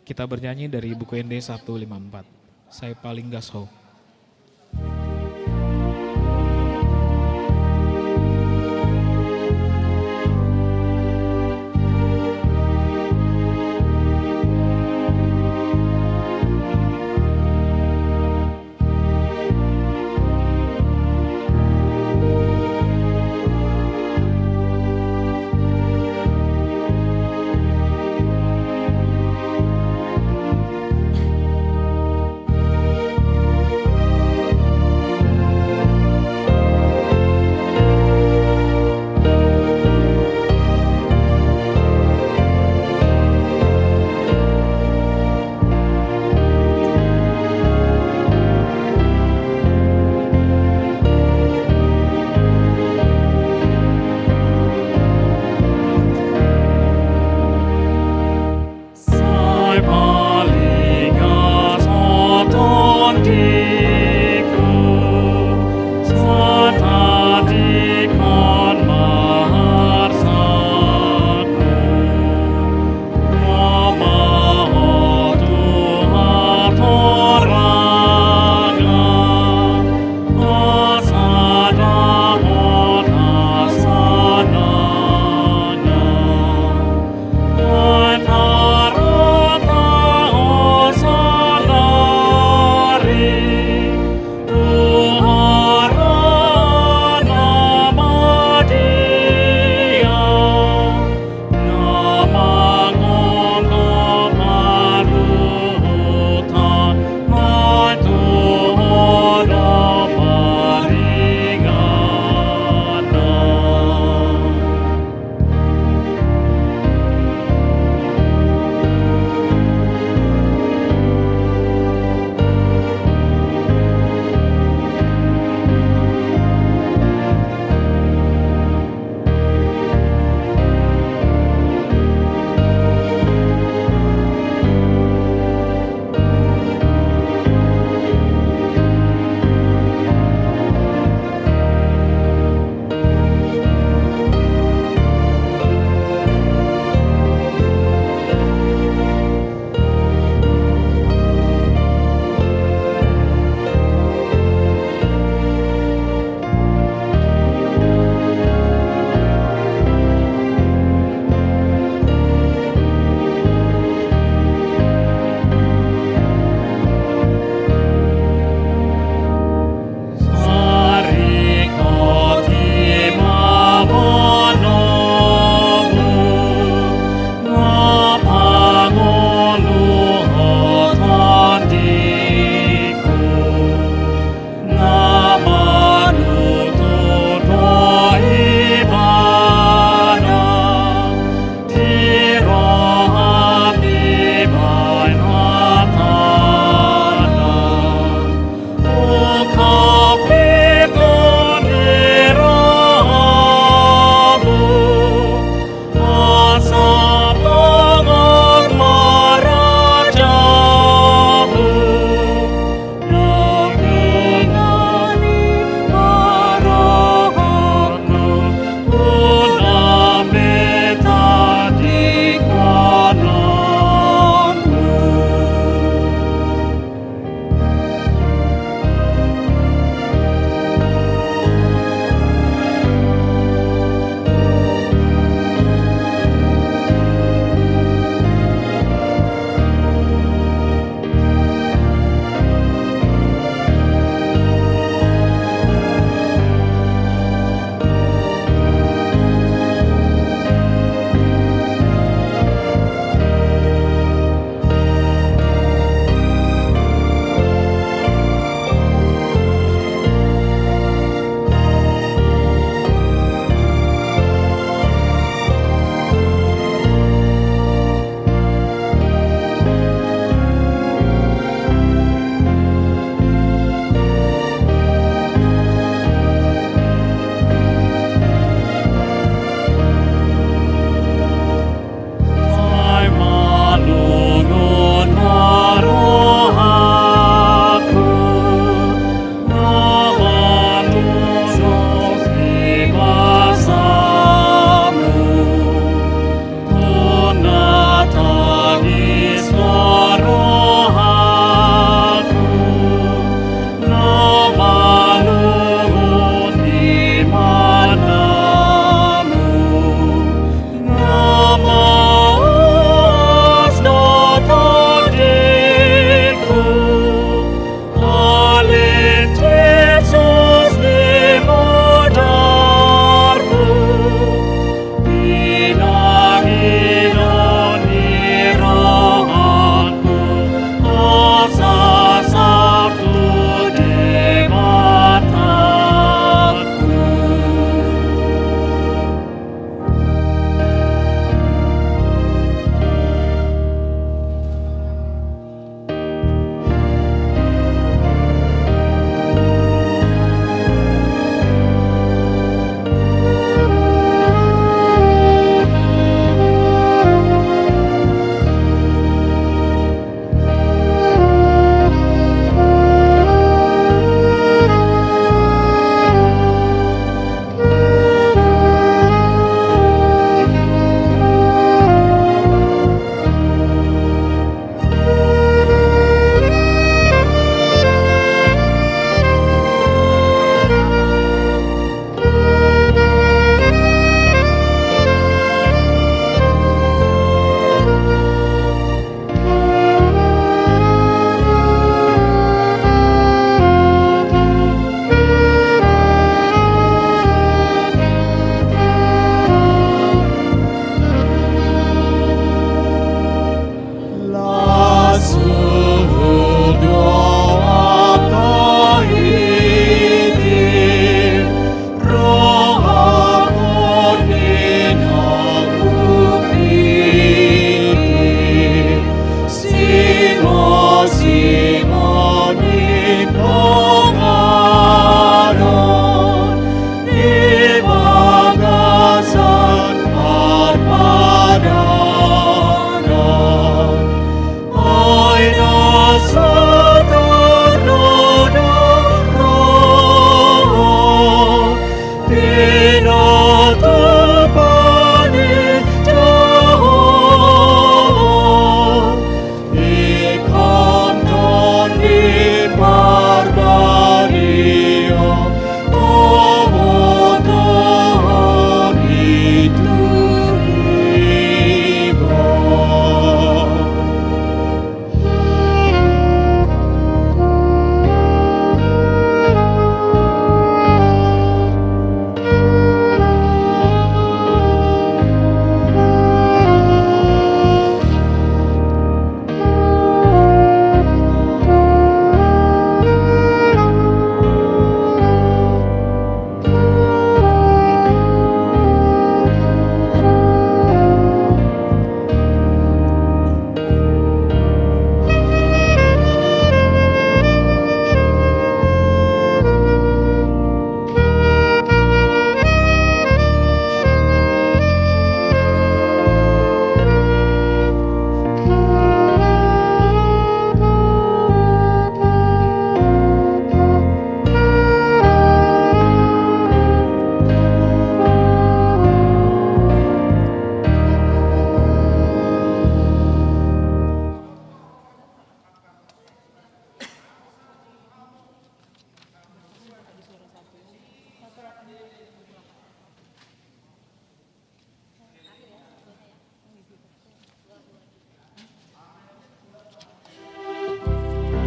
Kita bernyanyi dari buku Ende satu lima empat. Sai paling gas ho.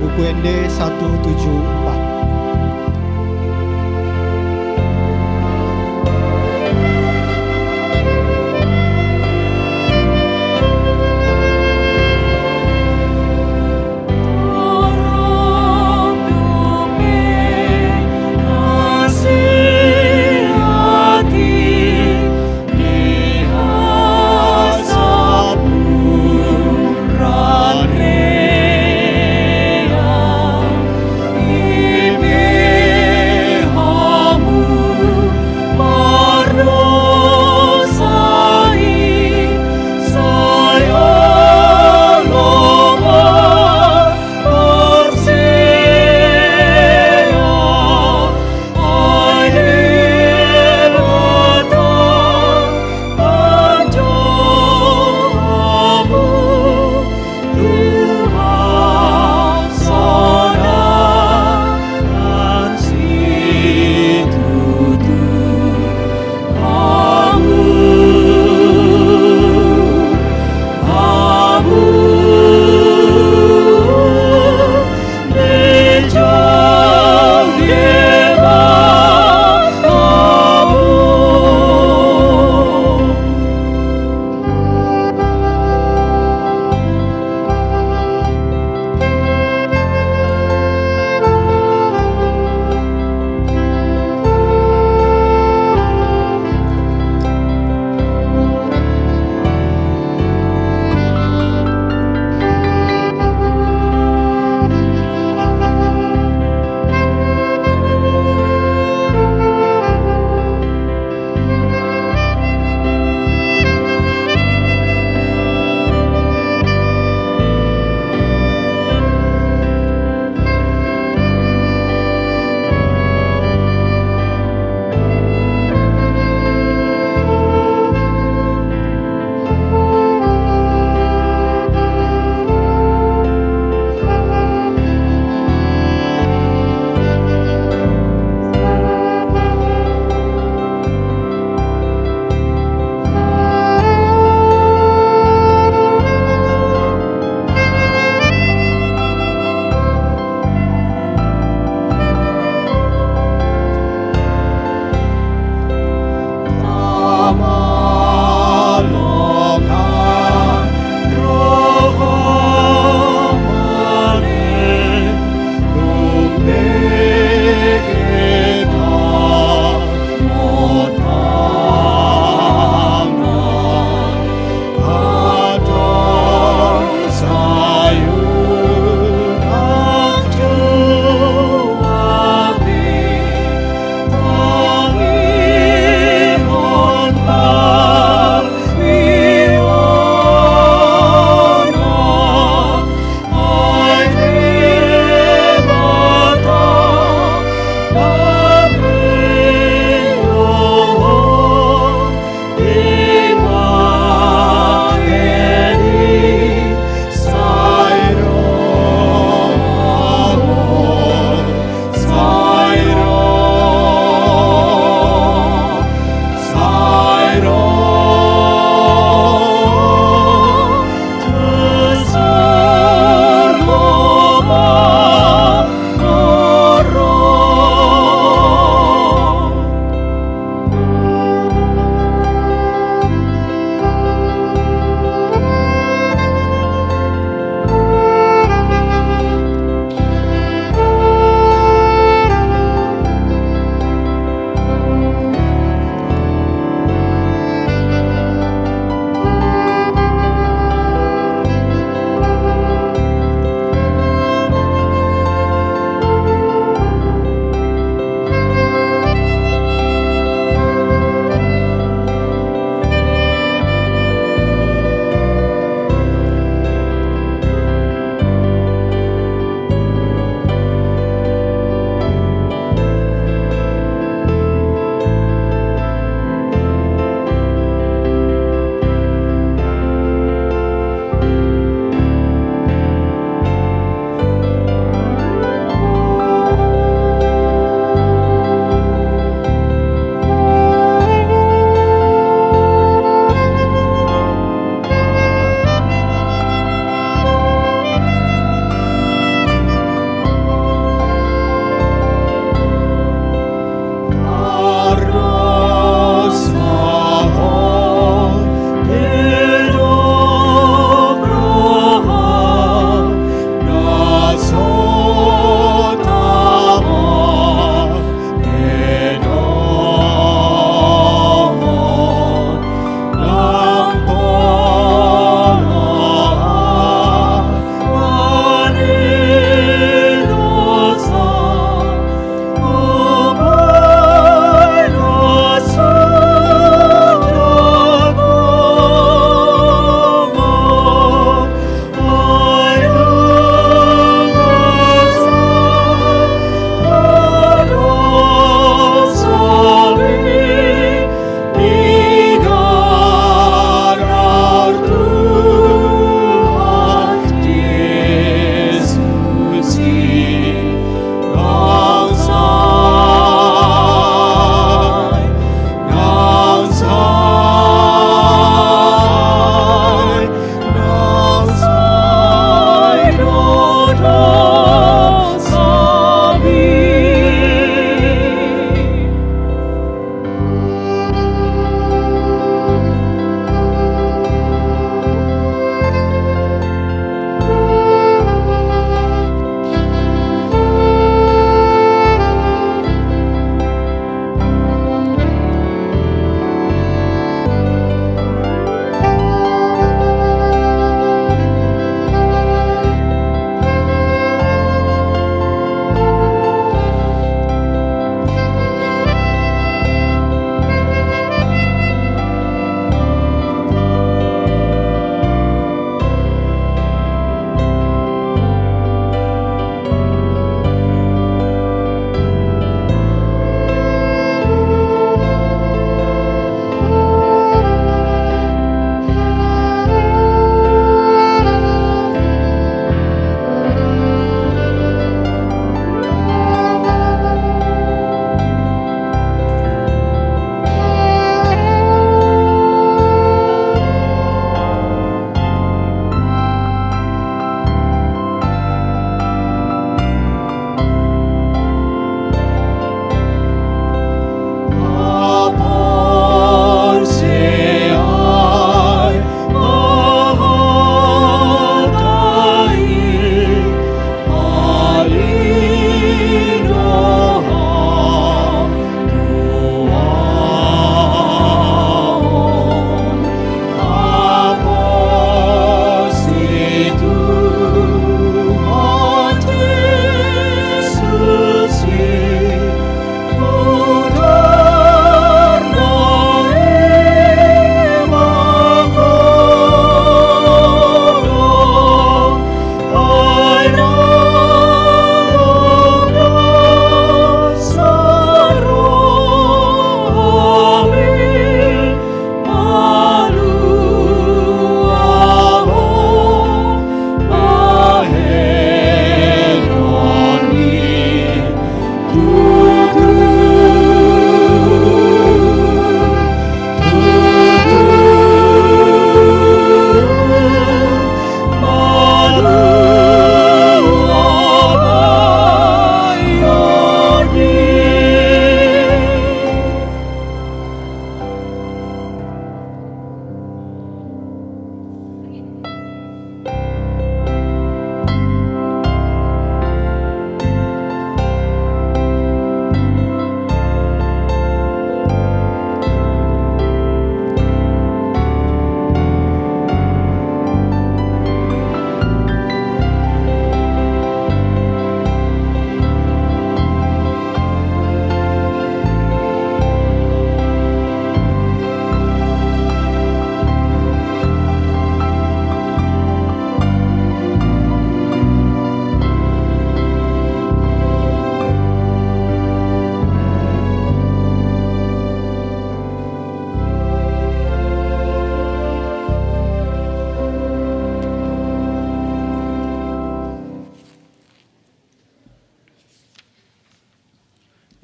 Buku Ende satu tujuh empat.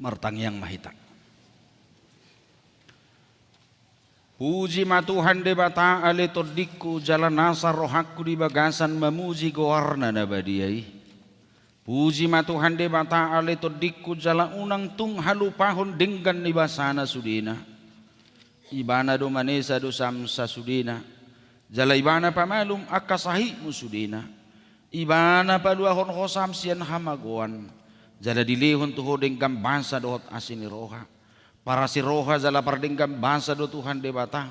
Martangiang ma hita. Puji ma Tuhan Debata ale tondingku, jala nasa rohangku di bagasan mamuji goarna na badia i. Puji ma Tuhan Debata ale tondingku, jala unang tung halupahon denggan ni basana sudena. Ibana do manesa dosam sasudena, jala Ibana pamalum angka sahitmu sudena. Ibana paluahon ho sam sian hamagoan, jala dilehon tu ho denggan basa dohot asi ni roha. Parasi roha jala pardenggan basa do Tuhan Debata,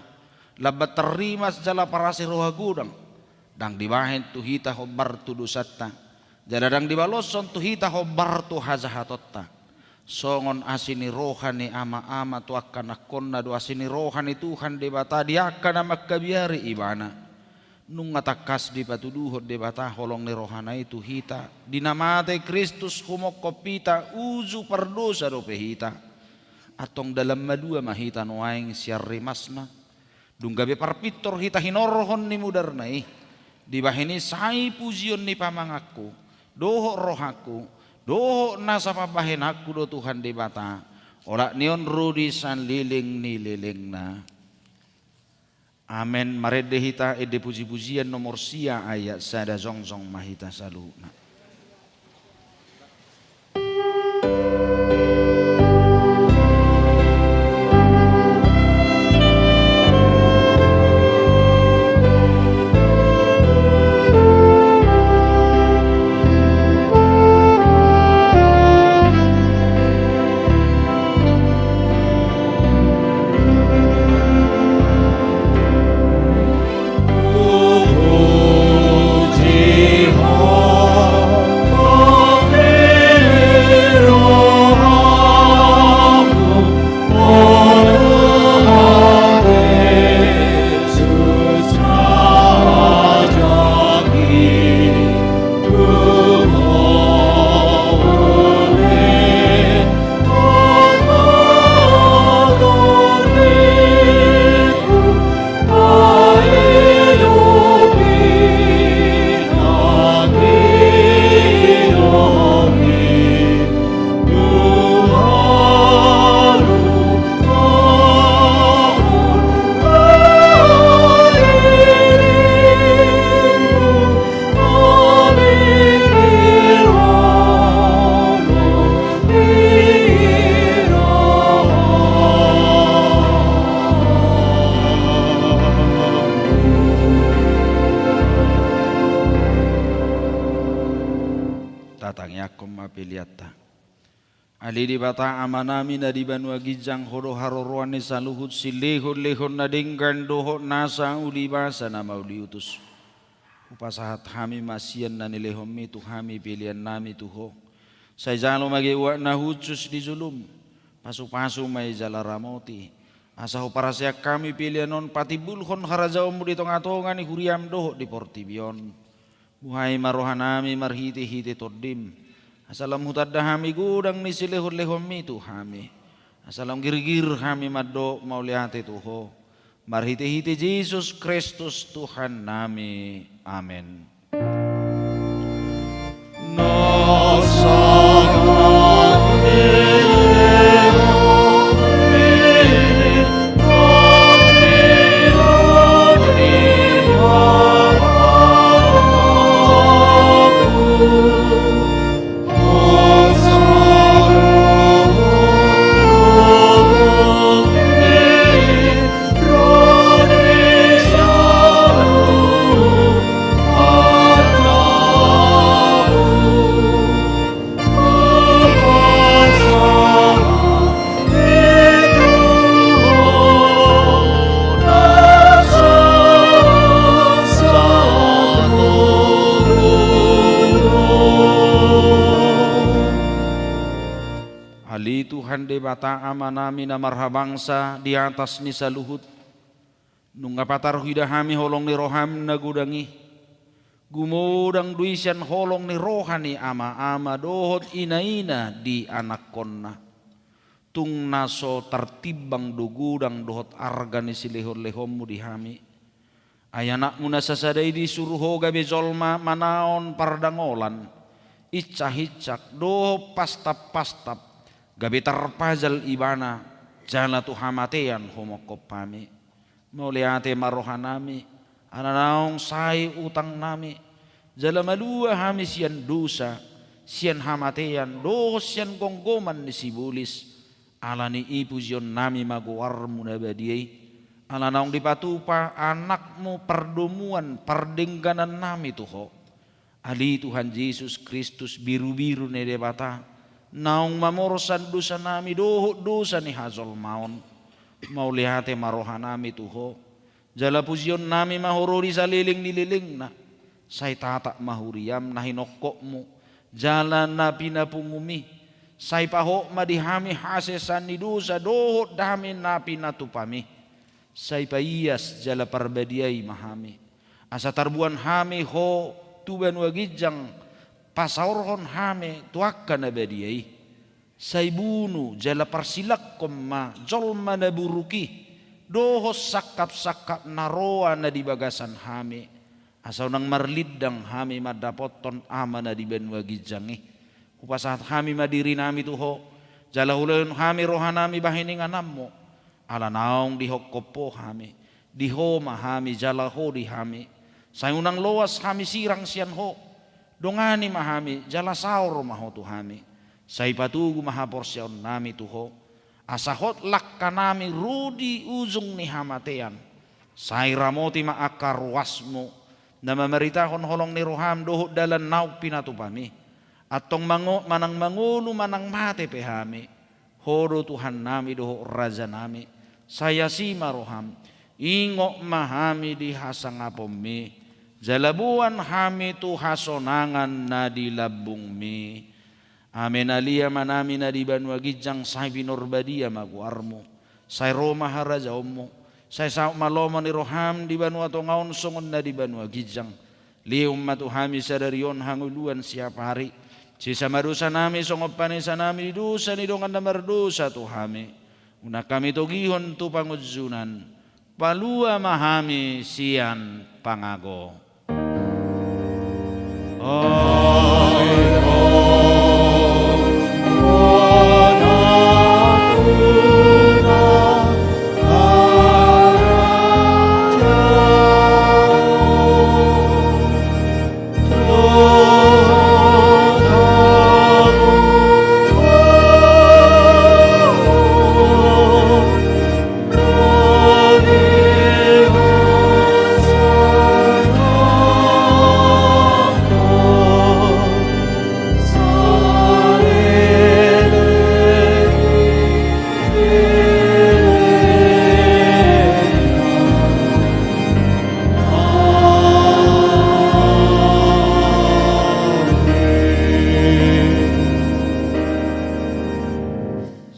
lambat tarrimas jala parasi roha godang. Ndang dibahen tu hita hombar tu dosanta, jala ndang dibaloshon tu hita hombar tu hajahatonta. Songon asi ni roha ni ama-ama tu angka anakkonna do asi ni roha ni Tuhan Debata di angka na mangkabiari Ibana. Nunga tangkas dipatuduhon Debata holong ni rohana i tu hita, di na mate Kristus humongkop hita, uju pardosa dope hita. Antong dalan malua ma hita nuaeng sian rimasna. Dung gabe parpintor hita hinorhon ni mudarna i, dibahen i sai pujion ni pamanganku dohot rohangku dohot nasa pambahenanku do Tuhan Debata, olat ni on ro di saleleng ni lelengna. Amen. Marende hita ende pujipujian nomor sia ayat sada, jongjong ma hita saluhutna. Tatangiangkon ma peleanta. Ale Debata Amanami na di banua ginjang, Ho do haroroan ni saluhut silehonlehon na denggan dohot nasa ulibasa na mauliutus. Hupasahat hami ma sian na nilehonMi tu hami peleannami tu Ho. Sai jalo ma gabe uap na hushus di jolom. Pasupasu ma i jala ramoti, asa huparaseang hami pelean on patimbulhon harajaonMu di tongatonga ni huriaM dohot di portibi on. Buhai ma rohanami marhitehite TondiM, asa lam hutanda hami godang ni silehonlehonMi tu hami, asa lam girgir hami mandok mauliate tu Ho. Marhitehite Jesus Kristus Tuhannami. Amen. Ale Tuhan Debata Amanami na marhabangsa di atas ni saluhut, nunga patar huida hami holong ni rohaM na godang i. Gumodang do i sian holong ni roha ni ama-ama dohot ina-ina di anakkonna. Tung na so tartimbang do godang dohot arga ni silehonlehonMu di hami. Ai AnakMu na sasada i disuru Ho gabe jolma manaon pardangolan, incak-incak dohot pastap-pastap, gabe tarpajal ibana, jala tu hamatean humongkop hami. Mauliate ma rohanami, ala naung sae utangnami, jala malua hami sian dosa, sian hamatean, dohot sian gomgoman ni sibolis. Ala ni i pujionnami ma goarmu na badia i, ala naung dipatupa anakmu pardomuan pardengganannami tu ho. Ale Tuhan Jesus Kristus, birubiru ni Debata, naung mamorsan dosanami dohot dosa ni hajolmaon. Mauliate ma rohanami tu ho. Jala pujionnami ma ho ro di saleleng ni lelengna. Sai tatap ma huriam na hinongkopmu, jala na pinapungumi. Sai pahot ma di hami hasesaan ni dosa dohot dame na pinatupami. Sai paias jala parbadiai ma hami, asa tarboan hami ho tu banua ginjang, pasaorhon hami tu angka na badia i. Sai bunu jala parsilanghon ma jolma na buruk i, dohot sangkapsangkap na roa na di bagasan hami, asa unang marlindang hami mandapothon Ama na di banua ginjang i. Hupasahat hami ma dirinami tu ho, jala hulehon hami rohanami bahen ingananmu. Ala naung dihongkop ho hami, di ho ma hami jala ho di hami. Sai unang loas hami sirang sian ho. Dongani ma hami jala saor ma ho tu hami. Sai patogu ma haporseaonnami tu ho, asa hot langkanami ro di ujung ni hamatean. Sai ramoti ma angka ruasmu, na mamaritahon holong ni roham dohot dalan naung pinatupami. Antong mango-, manang mangolu manang mate pe hami, ho do Tuhannami dohot Rajanami. Sai asi ma roham, ingot ma hami di hasangaponmi, jala boan hami tu hasonangan na di lambungmi. Amen. Ale Amanami na di banua ginjang, sai pinarbadia ma goarmu. Sai ro ma harajaonmu. Sai saut ma lomo ni roham di banua tonga on songon na di banua ginjang. Lehon ma tu hami sadari on hangoluan siapari. Sesa ma dosanami songon panesanami di dosa ni dongan na mardosa tu hami. Unang hami togihon tu pangunjunan. Palua ma hami sian pangago.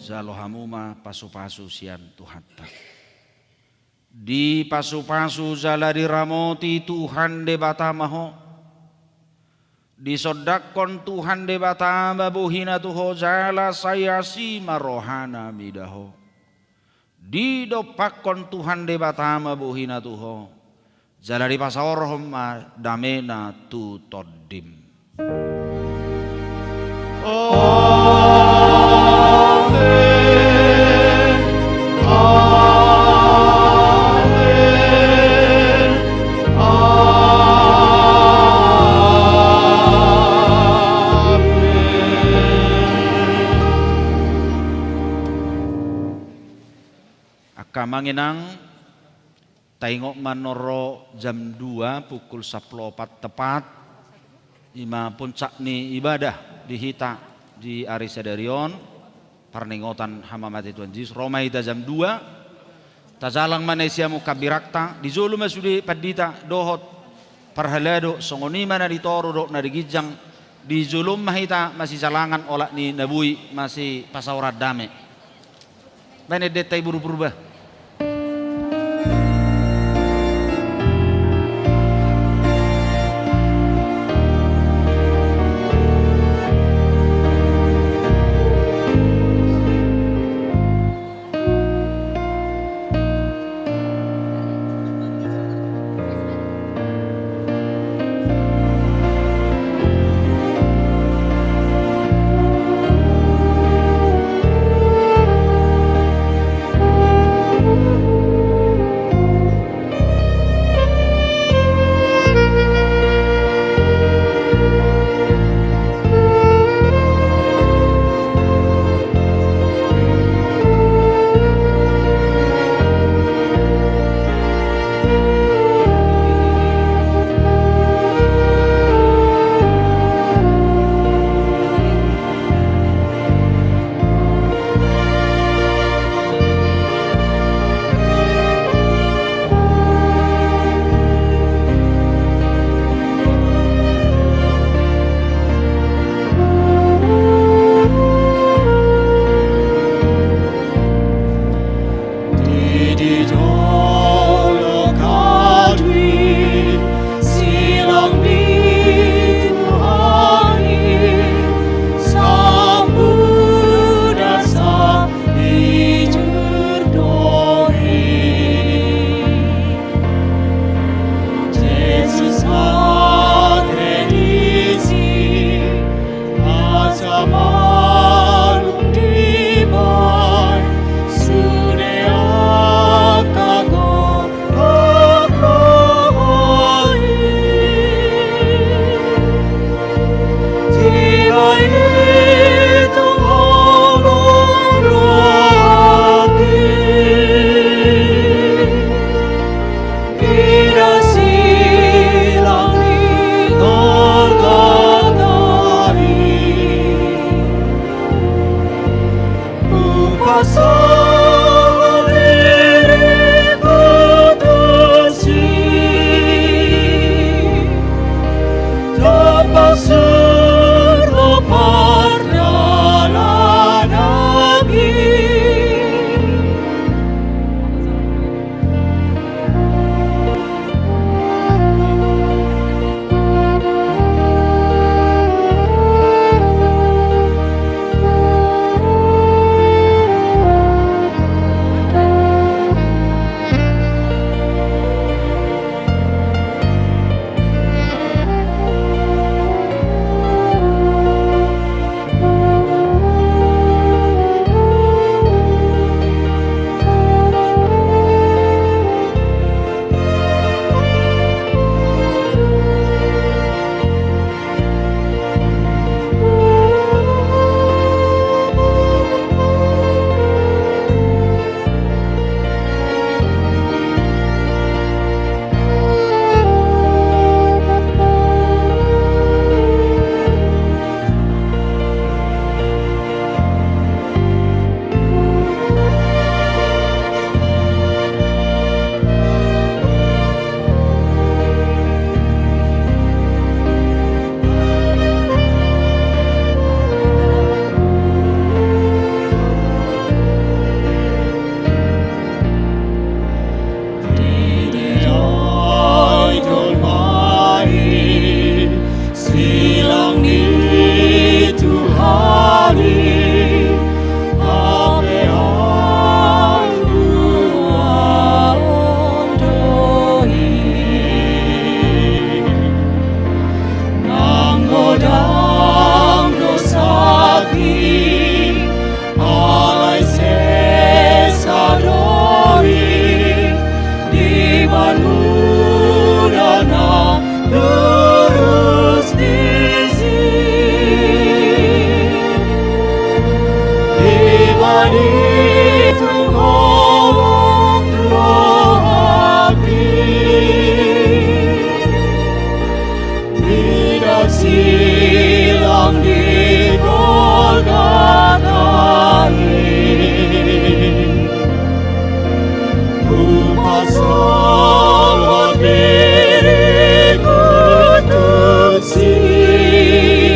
Jalo hamu ma pasupasu sian Tuhanta. Dipasupasu jala diramoti Tuhan Debata ma ho. Disondangkon Tuhan Debata ma bohina tu ho jala sai asi ma rohana mida ho. Didompakkon Tuhan Debata ma bohina tu ho, jala dipasaorhon ma damena tu tondim. Amen. Amen. Amen. Angka amang inang, taingot ma nunga ro jam dua, pukul sampulu opat tepat, i ma puncak ni ibadah di hita di ari sadari on, parningotan hamamate Tuhan Jesus. Ro ma hita jam dua, tajalang ma na i siamun hambirangta, di jolo ma sude pandita dohot parhalado, songon i ma na di toru dohot na di ginjang, di jolo ma hita masijalangan olat ni na boi masipasaoran dame. Baen endenta i buru Purba. Surgo pardalanan i. Di dia i jolma i, silang ni Tuhan i, hape ahu do i. Nang godang do sapi, alai sesa do i, diban muda na lurus disi. Diban i tung holong rohangki. Mida silang di Golgota i, hupasahat